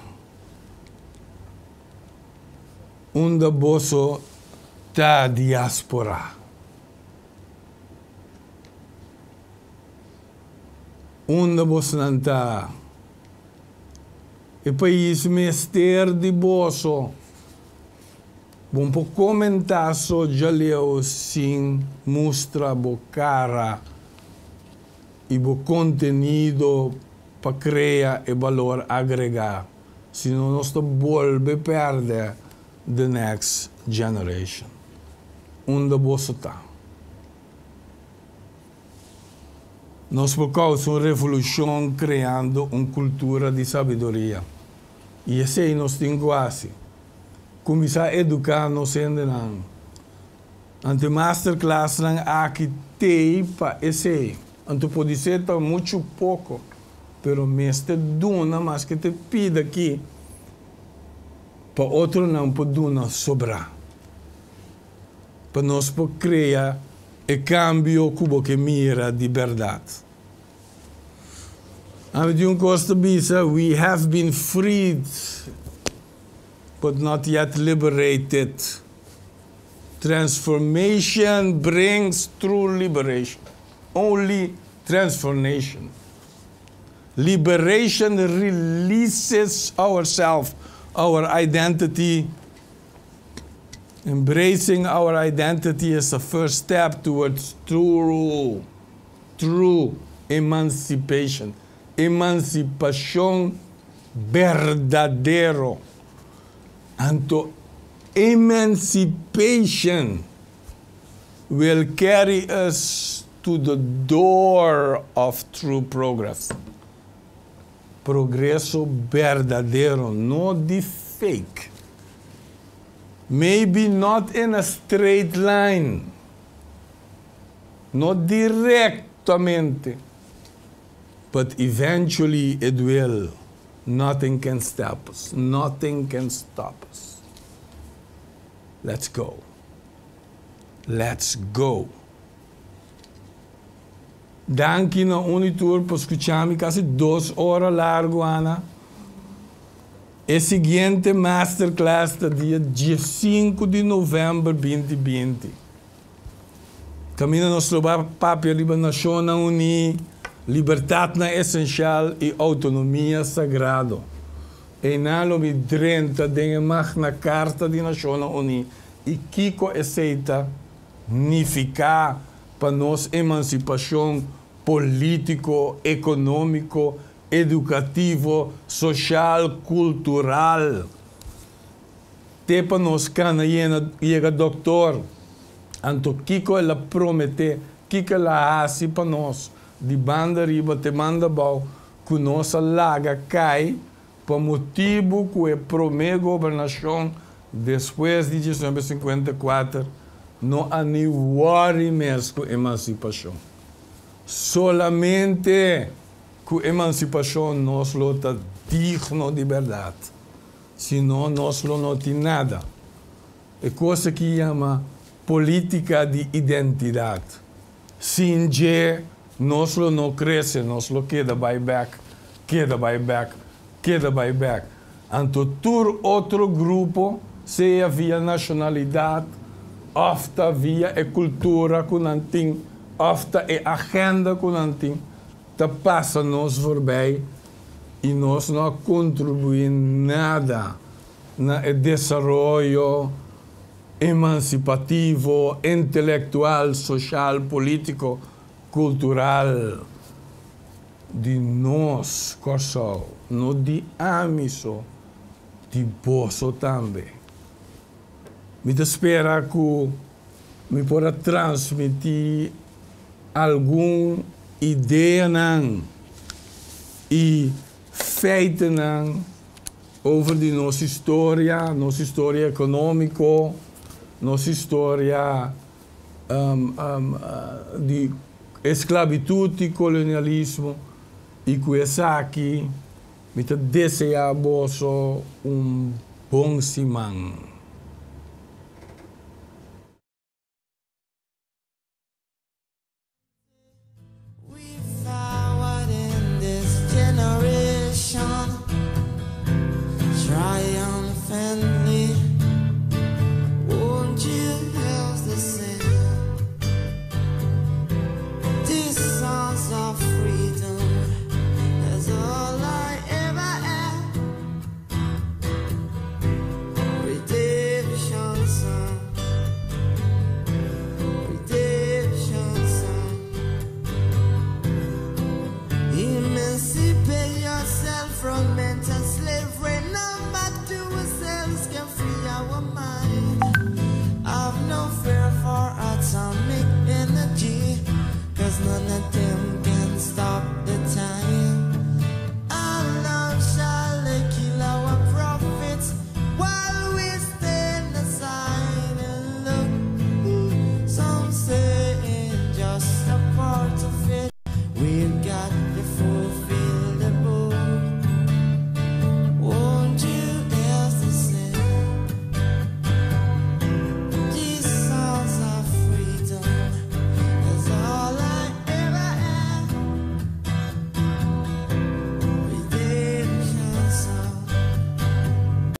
Unda boso ta diáspora? Unda bosnan ta? E pais mester di boso. Bon por komentá so djaleu sin mustra bo kara i bo kontenido pa krea e balor agregá, sino nos ta bolbe pèrdè the next generation. Unda boso ta? Nos por kousa un revolushon kreando un kultura di sabiduria. I esei nos tin ku hasi. Kuminsá eduká nos hendenan. Anto e masterclassnan aki t'ei pa esei. Anto podisé ta muchu poko, pero mester duna maske te pida aki pa otronan por duna sobrá. Pa nos por krea e kambio ku bo ke mira di bèrdat. Ami tin un kos ta bisa, we have been freed but not yet liberated. Transformation brings true liberation. Only transformation. Liberation releases ourself, our identity. Embracing our identity is the first step towards true, true emancipation. Emansipashon berdadero. Anto emancipation will carry us to the door of true progress. Progreso berdadero, no di fake. Maybe not in a straight line, no directamente, but eventually it will. Nothing can stop us. Nothing can stop us. Let's go. Let's go. Danki na un i tur pa skucha mi kasi 2 ora largu, Ana. E siguiente masterclass ta dia 5 di novèmber 2020. Kaminda nos lo bai papia riba Nashonnan Uní, libertatnan esensial i outonomia sagrado. I nan lo mi drenta den Magna Carta di Nashonnan Uní i kiko esei ta nifiká pa nos emansipashon polítiko, ekonómiko, edukativo, sosial, kultural. Te pa nos kana yega dòkter. Anto kiko el a prometé, kiko el a hasi pa nos, di banda riba te banda bou, ku nos a laga kai, pa motibu ku e promé gobernashon despues di 1954 no a ni worry mes ku emansipashon. Solamente ku emansipashon nos lo ta digno di bèrdat. Si no, nos lo no tin nada. E kos ku yama polítika di identidat. Sin dje, nos lo no krese, nos lo keda bai bèk, keda bai bèk, keda bai bèk. Anto tur otro grupo, sea via nashonalidat, Òf ta via e kultura ku nan tin, òf ta e agenda ku nan tin, ta pasa nos voorbij i nos no a kontribuí nada na e desaroyo emansipativo, intelektual, sosial, polítiko, kultural di nos Kòrsou, no di ami so, di boso tambe. Mi ta spera ku mi por a transmití algun ideanan i feitonan over di nos historia, nos historia ekonómiko, nos historia di esklabitut i kolonialismo i ku esaki mi ta deseá boso un bon siman.